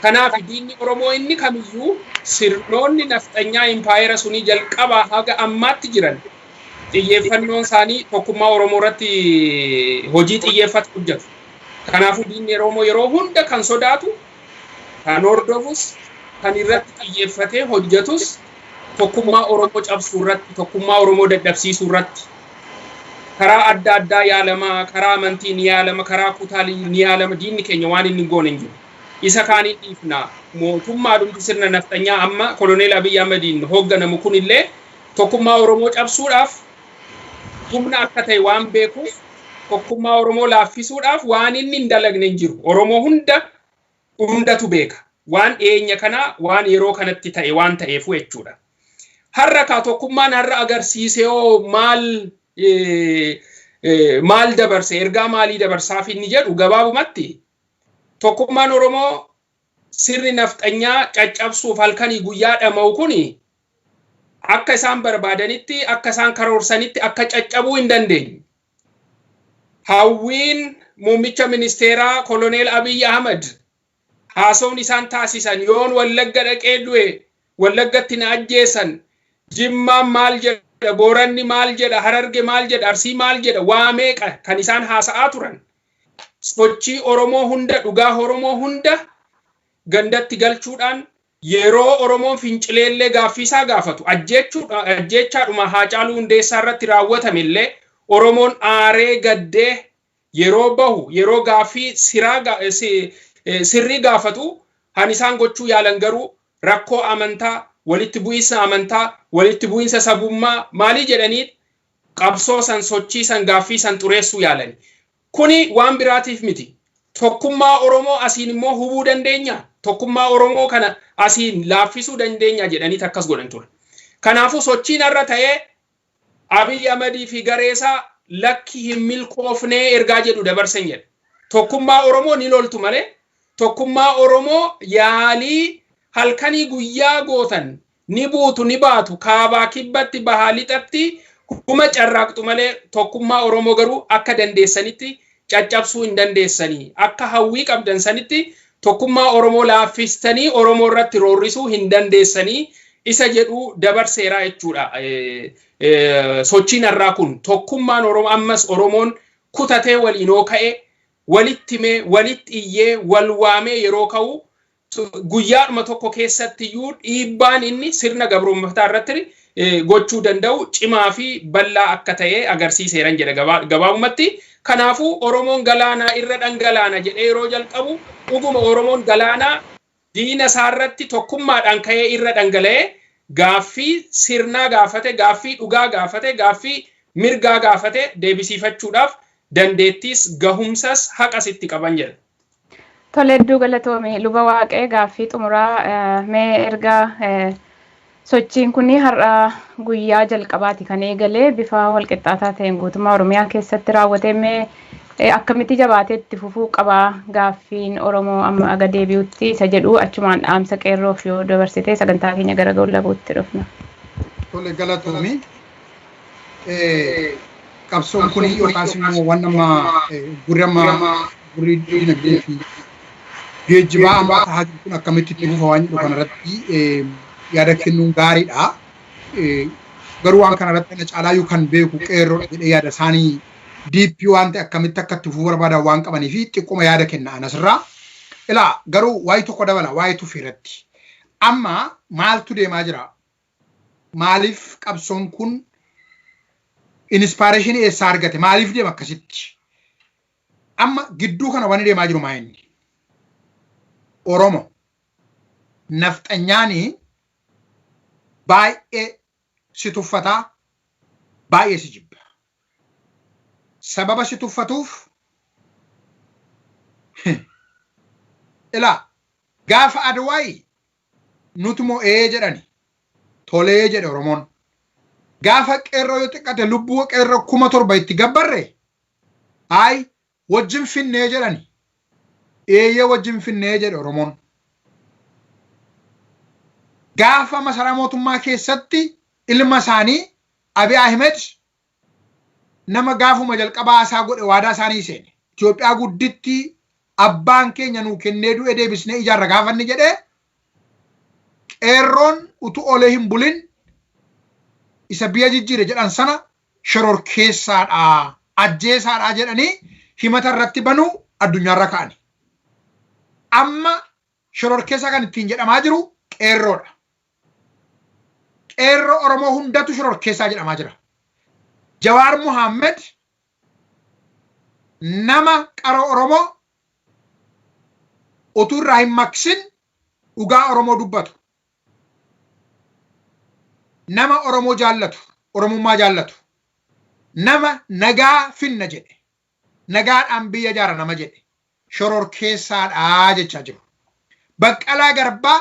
Kanaaf diinni Oromoo inni kamiyyuu, sirnoonni nafxanyaa impaayera sunii jalqabaa haga ammaatti jiran, xiyyeeffannoon isaanii tokkummaa Oromoo irratti hojii xiyyeeffatu hojjetu. Kanaafuu diinni Oromoo yeroo hunda kan sodaatu, kan hordofus, kan irratti xiyyeeffatee hojjetus tokkummaa Oromoo cabsuu irratti, tokkummaa Oromoo dadhabsiisuu irratti karaa adda addaa yaalama, karaa amantii ni yaalama, karaa kutaalii ni yaalama. Diinni keenya waan inni hin goone hin jiru. Isa kaaniin dhiifna. Mootummaa dhumti sirna nafxanyaa amma Koloneel Abiyyi Ahmediin hoogganamu kunillee tokkummaa Oromoo cabsuudhaaf humna akka ta'e waan beekuuf, tokkummaa Oromoo laaffisuudhaaf waan inni hin dalagne hin jiru. Oromoo hunda hundatu beeka. Waan dhiyeenya kanaa, waan yeroo kanatti ta'e waan ta'eefu jechuudha. Har'a kaa tokkummaan har'a agarsiise hoo maal maal dabarse, ergaa maalii dabarsaaf inni jedhu, gabaabumatti tokkummaan Oromoo sirni nafxanyaa caccabsuuf halkanii guyyaa dhama'u kuni akka isaan barbaadanitti, akka isaan karoorsanitti akka caccabuu hin dandeenye. Hawwiin muummicha ministeeraa Koloneel Abiyyi Ahmad, haasawni isaan taasisan, "Yoon Wallagga dhaqee du'e Wallaggatti na ajjeesan, Jimmaan maal jedha, Booranni maal jedha, Hararge maal jedha, Arsii maal jedha?" Waa meeqa kan isaan haasa'aa turan. Sochii Oromoo hunda, dhugaa Oromoo hunda gandatti galchuudhaan, yeroo Oromoon fincileellee gaaffiisaa gaafatu, ajjeechaadhuma Haacaaluu Hundeessaa irratti raawwatame illee Oromoon aaree gaddee yeroo bahu, yeroo gaaffii sirrii gaafatu, han isaan gochuu yaalan garuu rakkoo amantaa, walitti bu'iinsa amantaa, walitti bu'iinsa sabummaa maalii jedhanii qabsoo san, sochii san, gaaffii san xureessuu yaalani. Kuni waan biraatiif miti. Tokkummaa Oromoo asiin immoo hubuu dandeenya. Tokkummaa Oromoo kana asiin laaffisuu dandeenya jedhanii akkas godhan ture. Kanaafuu sochiin har'a ta'ee Abiy Ahmadii fi gareesaa lakki hin milkoofnee ergaa jedhu dabarsan jedha. Tokkummaa Oromoo ni loltu malee tokkummaa Oromoo yaalii halkanii guyyaa gootan, ni buutu ni baatu, kaabaa kibbatti, bahaa lixatti huma carraaqxu malee, tokkummaa Oromoo garuu akka dandeessanitti caccabsuu hin dandeessanii. Akka hawwii qabdan sanitti tokkummaa Oromoo laaffistanii Oromoo irratti roorrisuu hin dandeessanii isa jedhu dabarseeraa jechuudha. Sochiin har'aa kun tokkummaan Oromoo ammas Oromoon kutatee waliin yoo ka'e, walitti himee, walitti iyyee, wal waamee yeroo ka'u, guyyaadhuma tokko keessatti iyyuu dhiibbaan inni sirna gabroomfataa irratti gochuu danda'u cimaa fi bal'aa akka ta'e agarsiiseeran jedha gabaabumatti. Kanaafuu Oromoon galaanaa irra dhangalaana jedhee yeroo jalqabu, dhuguma Oromoon galaanaa diina isaarratti tokkummaadhaan ka'ee irra dhangala'ee gaaffii sirnaa gaafate, gaaffii dhugaa gaafate, gaaffii mirgaa gaafate deebisiifachuudhaaf dandeettiis, gahumsas, haqas itti qaban jedha. Tole, hedduu galatoome, Luba Waaqee. Gaaffii xumuraa, mee erga sochiin kun har'a guyyaa jalqabaati kan eegalee bifa walqixxaataa ta'een guutummaa Oromiyaa keessatti raawwatee, mee akkamitti jabaatee itti fufuu qabaa gaaffiin Oromoo amma aga deebi'utti isa jedhu, achumaan dhaamsa qeerroof yoo dabarsite sagantaa keenya gara goolabuutti dhufna. Tole, galatoomi. Qabsoon kun yookaas immoo waan nama gurri amma gurri dinagdee fi geejjibaa amma ta'aa jiru kun akkamitti itti fufa waan jedhu kanarratti yaada kennuun gaariidha. Garuu waan kanarratti kana caalaayyuu kan beeku qeerroodha jedhee, yaada isaanii deep waan ta'e akkamitti akka itti fufuu barbaadan waan qabanii fi xiqquma yaada kenna anasirraa. Ilaa, garuu waa'ee tokko dabala, waa'ee tuffii irratti. Amma maaltu deemaa jira? Maaliif qabsoon kun inspiration eessaa argate? Maaliif deema akkasitti? Amma gidduu kana wanni deemaa jiru maa inni? Oromo nafxanyaanii baay'ee si tuffataa, baay'ee si jibba. Sababa si tuffatuuf ilaa, gaafa Adwaayi nuti mo'ee jedhani, tolee jedhe Oromoon. Gaafa qeerroo yoo xiqqate lubbuu qeerroo 7,000 itti gabbarre, haay wajjin finnee jedhani. Eeyyee, wajjin finnee jedhe Oromoon. Gaafa masaraa mootummaa keessatti ilma isaanii Abiy Ahmed nama gaafuma jalqabaa haasaa godhe, waadaa isaanii seene. Itoophiyaa gudditti abbaan keenya nuu kennee du'e deebisnee ijaarra gaafa inni jedhee, qeerroon utuu oolee hin bulin isa biyya jijjiire jedhan sana shororkeessaadha, ajjeesaadha jedhanii himata irratti banuu addunyaarra ka'ani. Amma shororkeessaa kan ittiin jedhamaa jiru qeerroodha. Qeerroo Oromoo hundatu shororkeessaa jedhamaa jira. Jawaar Muhammad nama qaroo Oromoo utuu irraa hin maqsin dhugaa Oromoo dubbatu. Nama Oromoo jaallatu, Oromummaa jaallatu. Nama nagaa finna jedhe, nagaadhaan biyya ijaara nama jedhe shororkeessaadha jechaa jiru. Baqqalaa Garbaa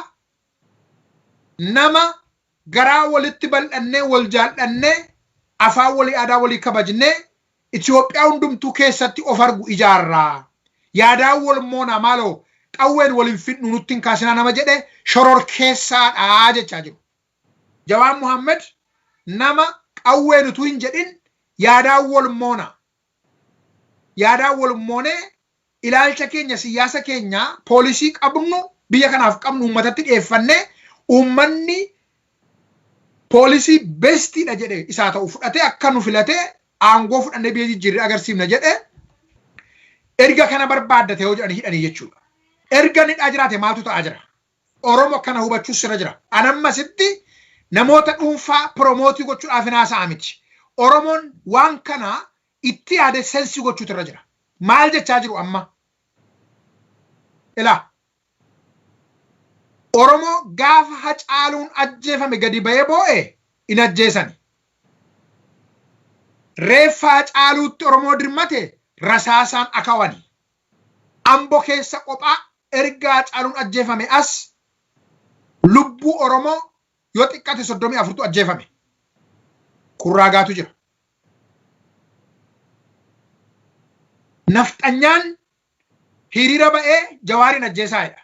nama garaa walitti bal'annee, wal jaallannee, afaan walii, aadaa walii kabajnee, Itoophiyaa hundumtuu keessatti of argu ijaarraa. Yaadaan wal moonaa, maaloo qawween wal hin fidnu, nutti hin kaasinaa nama jedhe shororkeessaadha jechaa jiru. Jawaar Muhammad nama qawween utuu hin jedhin yaadaan wal moonaa. Yaadaan wal moonee ilaalcha keenya, siyaasa keenya, poolisii qabnu, biyya kanaaf qabnu uummatatti dhiyeeffannee, uummanni poolisii bestiidha jedhe isaa ta'u fudhatee akka nu filatee aangoo fudhannee biyya jijjiirree agarsiifna jedhe erga kana barbaaddate yoo jedhanii hidhanii jechuudha. Erga inni hidhaa jiraate maaltu ta'aa jira? Oromo kana hubachuu sirra jira. Anammasitti namoota dhuunfaa promote gochuudhaaf hin haasa'a miti. Oromoon waan kana itti yaade sense gochuutu irra jira. Maal jechaa jiru amma? Ilaa. Oromoo gaafa Hacaaluun ajjeefame gadi ba'ee boo'e in ajjeesani. Reeffa Hacaaluutti Oromoo dirmate rasaasaan akawani. Ambo keessa qophaa erga Hacaaluun ajjeefame as lubbuu Oromoo yoo xiqqate 34tu ajjeefame. Kurraagaatu jira. Nafxanyaan hiriira ba'ee Jawaariin ajjeesaa jedha.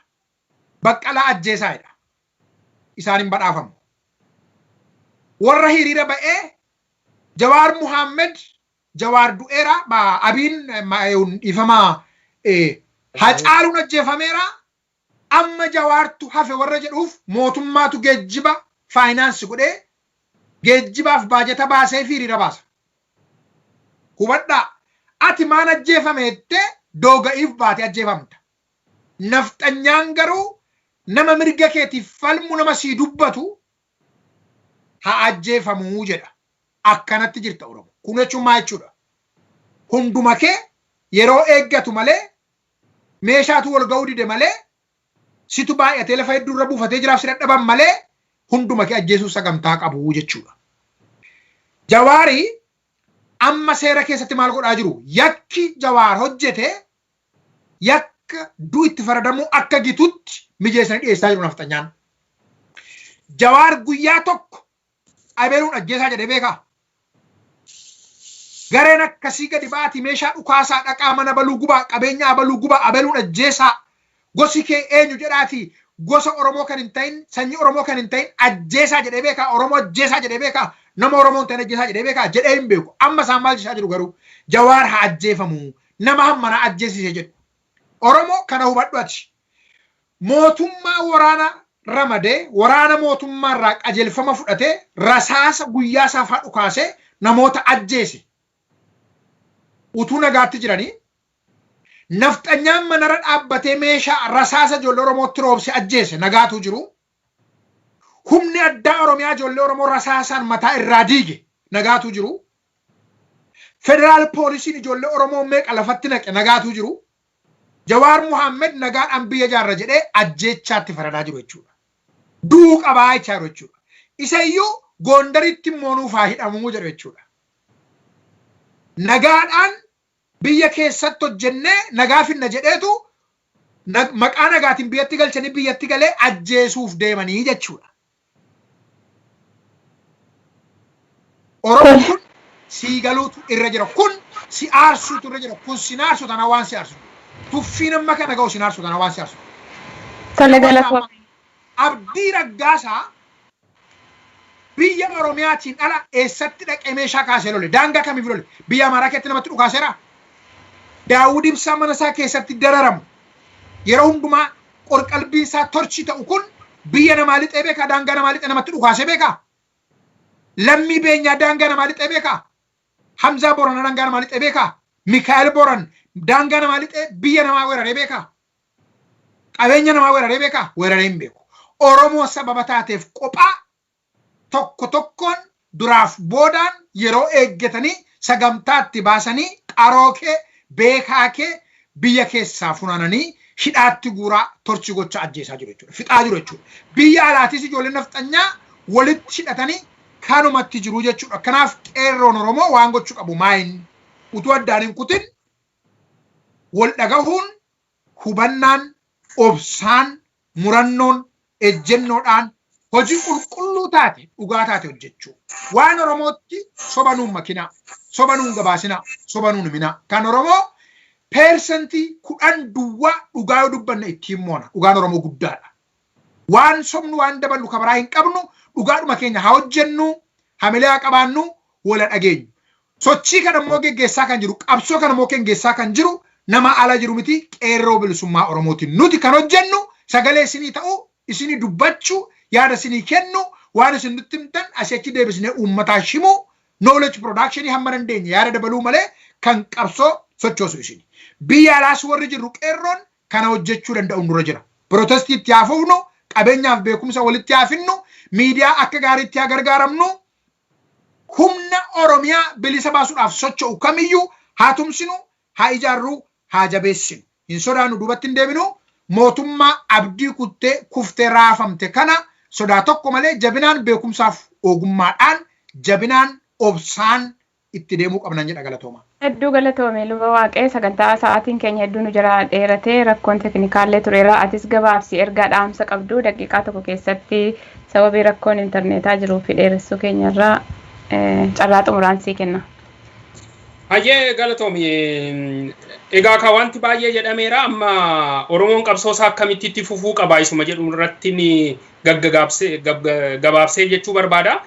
Baqqalaa ajjeesaa jedha. Isaan hin badhaafamu. Warra hiriira ba'ee Jawaar Muhammad, Jawaar du'eera, Abiin dhiifama, Hacaaluun ajjeefameera, amma Jawaartu hafe warra jedhuuf mootummaatu geejjiba finance godhee, geejjibaaf baajata baasee fi hiriira baasa. Hubadhaa, ati maan ajjeefame jettee dooga'iif baatee ajjeefamta. Nafxanyaan garuu nama mirga keetiif falmu, nama sii dubbatu haa ajjeefamuu jedha. Akkanatti jirta Oromo. Kun jechuun maal jechuudha? Hunduma kee yeroo eeggatu malee, meeshaatu wal ga'uu dide malee, situ baay'atee lafa hedduu irra buufatee jiraaf si dadhaban malee, hunduma kee ajjeesuu sagantaa qabu jechuudha. Jawaari amma seera keessatti maal godhaa jiru? Yakki Jawaar hojjete yakka du'i itti faradamuu akka gitutti mijeessanii dhiyeessaa jiru nafxanyaan. Jawaar guyyaa tokko abeluun ajjeesaa jedhee beekaa? Gareen akkasii gadi ba'atii meeshaa dhukaasaa, dhaqaa mana baluu gubaa, qabeenya abaluu gubaa, abeluun ajjeesaa, gosi kee eenyu jedhaatii gosa Oromoo kan hin ta'in, sanyii Oromoo kan hin ta'in ajjeesaa jedhee beekaa? Oromoo ajjeesaa jedhee beekaa? Nama Oromoo hin ta'in ajjeesaa jedhee beekaa? Jedhee hin beeku. Amma isaan maal jechaa jiru garuu? Jawaar haa ajjeefamu, nama hammanaa ajjeesise jedhu. Oromoo, kana hubadhu ati. Mootummaa waraana ramadee, waraana mootummaarraa qajeelfama fudhatee, rasaasa guyyaa saafaa dhukaasee namoota ajjeese. Utuu nagaatti jiranii nafxanyaan manarra dhaabbatee meeshaa rasaasa ijoollee Oromootti roobse ajjeese nagaatu jiru. Humni addaa Oromiyaa ijoollee Oromoo rasaasaan mataa irraa diige nagaatu jiru. Federaal poolisiin ijoollee Oromoo meeqa lafatti naqe nagaatu jiru. Jawaar Muhammad nagaadhaan biyya ijaarra jedhee ajjeechaatti faradaa jiru jechuudha. Du'uu qabaa jechaa jiru jechuudha. Isa iyyuu Gondaritti immoo nuuf haa hidhamuu jedhu jechuudha. Nagaadhaan biyya keessatti hojjennee nagaa finna jedheetu maqaa nagaatiin biyyatti galchanii biyyatti galee ajjeesuuf deemanii jechuudha. Oromoon kun sii galuutu irra jira. Kun si aarsuutu irra jira. Kun si naarsu tana waan si aarsu. Tuffiin amma kana ga'u si naarsu tana waan si aarsu. Tole, galatoome. Abdii Raggaasaa biyya Oromiyaatiin ala eessatti dhaqee meeshaa kaasee lole? Daangaa kamiif lole? Biyya Amaaraa keessatti namatti dhukaaseera? Daawud Ibsaa mana isaa keessatti dararamu. Yeroo hundumaa qorqalbiin isaa torchii ta'u kun biyya namaa lixee beekaa? Daangaa namaa lixee namatti dhukaasee beekaa? Lammii Beenyaa daangaa namaa lixee beekaa? Hamzaa Boranaa daangaa namaa lixee beekaa? Mikaa'el Boran daangaa namaa lixee biyya namaa weeraree beekaa? Qabeenya namaa weeraree beekaa? Weeraree hin beeku. Oromoo sababa taateef qophaa tokko tokkoon duraaf boodaan yeroo eeggatanii sagantaatti baasanii qaroo kee, beekaa kee biyya keessaa funaananii hidhaatti guuraa, torchi gocha ajjeesaa jiru jechuudha. Fixaa jiru jechuudha. Biyya alaatis ijoolleen nafxanyaa walitti hidhatanii kanumatti jiru jechuudha. Kanaaf qeerroon Oromoo waan gochuu qabu maayin utuu addaan hin kutin wal dhagahuun, hubannaan, obsaan, murannoon, ejjennoodhaan hojii qulqulluu taate, dhugaa taate hojjechuu. Waan Oromootti soba nuun makinaa, soba nuun gabaasinaa, soba nuun himinaa. Kan Oromoo 10% duwwaa dhugaa yoo dubbanne ittiin moona. Dhugaan Oromoo guddaadha. Waan sobnu, waan daballu kabaraa hin qabnu. Dhugaadhuma keenya haa hojjennu, hamilee haa qabaannu, wala dhageenyu. Sochii kana immoo geggeessaa kan jiru, qabsoo kana immoo geggeessaa kan jiru nama ala jiru miti, qeerroo bilisummaa Oromootiin. Nuti kan hojjennu sagalee isinii ta'uu, isinii dubbachuu, yaada isinii kennu, waan isin nutti himtan asii achi deebisnee uummataa himuu, knowledge production hamma dandeenye yaada dabaluu malee kan qabsoo sochoosu isini. Biyya alaas warri jirru qeerroon kana hojjechuu danda'u nurra jira. Protestii itti haa fufnu, qabeenyaaf beekumsa walitti haa finnu, miidiyaa akka gaariitti haa gargaaramnu, humna Oromiyaa bilisa baasuudhaaf socho'u kamiyyuu haa tumsinu, haa ijaarru, haa jabeessinu. Hin sodaannu, duubatti hin deebinu. Mootummaa abdii kuttee kuftee raafamte kana sodaa tokko malee jabinaan, beekumsaaf ogummaadhaan, jabinaan, obsaan itti deemuu qabnan jedha. Galatooma. Hedduu galatoome, luba Waaqee. Sagantaa sa'aatiin keenya hedduu nu jala dheeratee, rakkoon teknikaallee tureera. Atis gabaabsi ergaa dhaamsa qabdu daqiiqaa tokko keessatti, sababii rakkoon intarneetaa jiruu fi dheeressuu keenyarraa carraa xumuraan sii kenna. Hayyee, galatoomi. Egaa ka wanti baay'ee jedhameera. Amma Oromoon qabsoo isaa akkamitti itti fufuu qaba isuma jedhu irratti gaggagaabsee gabaabsee jechuu barbaada.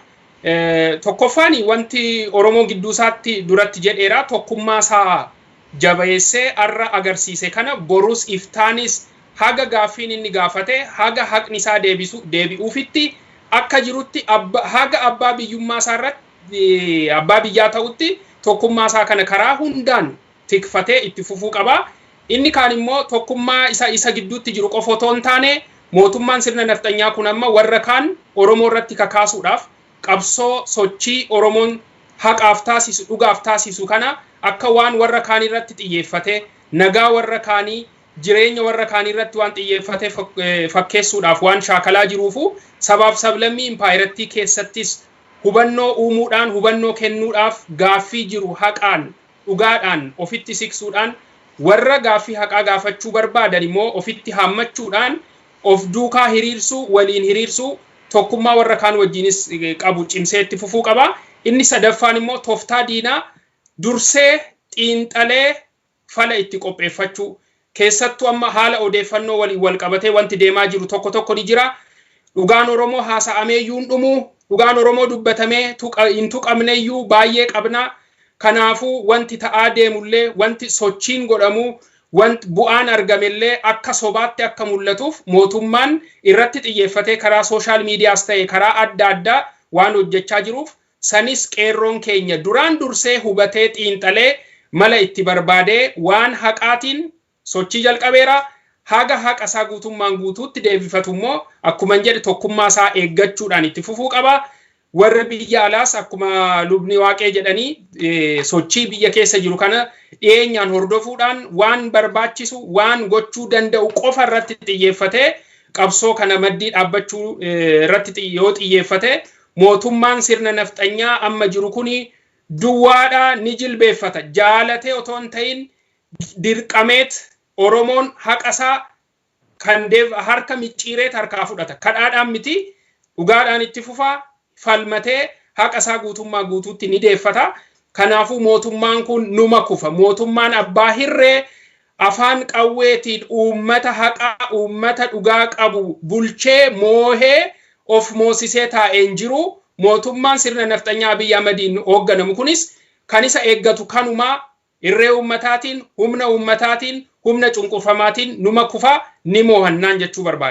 Tokkoffaan, wanti Oromoon gidduu isaatti duratti jedheera, tokkummaa isaa jabeessee arra agarsiise kana borus iftaanis haga gaaffiin inni gaafate, haga haqni isaa deebisu deebi'uufitti akka jirutti, haga abbaa biyyummaa isaa irratti abbaa biyyaa ta'utti tokkummaa isaa kana karaa hundaan tikfatee itti fufuu qaba. Inni kaan immoo tokkummaa isa gidduutti jiru qofa otoo hin taane, mootummaan sirna nafxanyaa kun amma warra kaan Oromoo irratti kakaasuudhaaf qabsoo sochii Oromoon haqaaf taasisu, dhugaaf taasisu kana akka waan warra kaan irratti xiyyeeffate, nagaa warra kaanii, jireenya warra kaanii irratti waan xiyyeeffate fakkeessuudhaaf waan shaakalaa jiruufu, sabaaf sablammii impaayirattii keessattis hubannoo uumuudhaan, hubannoo kennuudhaaf, gaaffii jiru haqaan, dhugaadhaan ofitti siqsuudhaan, warra gaaffii haqaa gaafachuu barbaadan immoo ofitti haammachuudhaan of duukaa hiriirsuu, waliin hiriirsuu, tokkummaa warra kaan wajjinis qabu cimsee itti fufuu qaba. Inni sadaffaan immoo tooftaa diinaa dursee xiinxalee fala itti qopheeffachuu. Keessattuu amma haala odeeffannoo waliin wal qabatee wanti deemaa jiru tokko tokko ni jira. Dhugaan Oromoo haasa'amee iyyuu hin dhumu. Dhugaan Oromoo dubbatamee hin tuqamneyyuu baay'ee qabna. Kanaafuu wanti ta'aa deemullee, wanti sochiin godhamu, wanti bu'aan argamellee akka sobaatti akka mul'atuuf mootummaan irratti xiyyeeffatee karaa social mediaas ta'e karaa adda addaa waan hojjechaa jiruuf, sanis qeerroon keenya duraan dursee hubatee, xiinxalee, mala itti barbaadee waan haqaatiin sochii jalqabeera. Haga haqa isaa guutummaan guutuutti deebifatu immoo akkuma jedhe tokkummaa isaa eeggachuudhaan itti fufuu qaba. Warri biyya alaas akkuma lubni Waaqee jedhanii sochii biyya keessa jiru kana dhiyeenyaan hordofuudhaan waan barbaachisu, waan gochuu danda'u qofa irratti xiyyeeffatee qabsoo kana maddii dhaabbachuu irratti yoo xiyyeeffate, mootummaan sirna nafxanyaa amma jiru kuni duwwaadhaa ni jilbeeffata. Jaalatee otoo hin ta'in dirqameet Oromoon haqa isaa kan harka micciireet harkaa fudhata. Kadhaadhaan miti, dhugaadhaan itti fufaa falmatee. Haqa isaa guutummaa guutuutti ni deeffata. Kanaafuu mootummaan kun numa kufa. Mootummaan abbaa hirree afaan qawweetiin uummata haqaa, uummata dhugaa qabu bulchee moohee of moosisee taa'een jiru. Mootummaan sirna nafxanyaa Abiyyi Ahmadiin hoogganamu kunis kan isa eeggatu kanumaa irree uummataatiin, humna uummataatiin, humna cunqurfamaatiin numa kufa, ni moohannaan jechuu barbaada.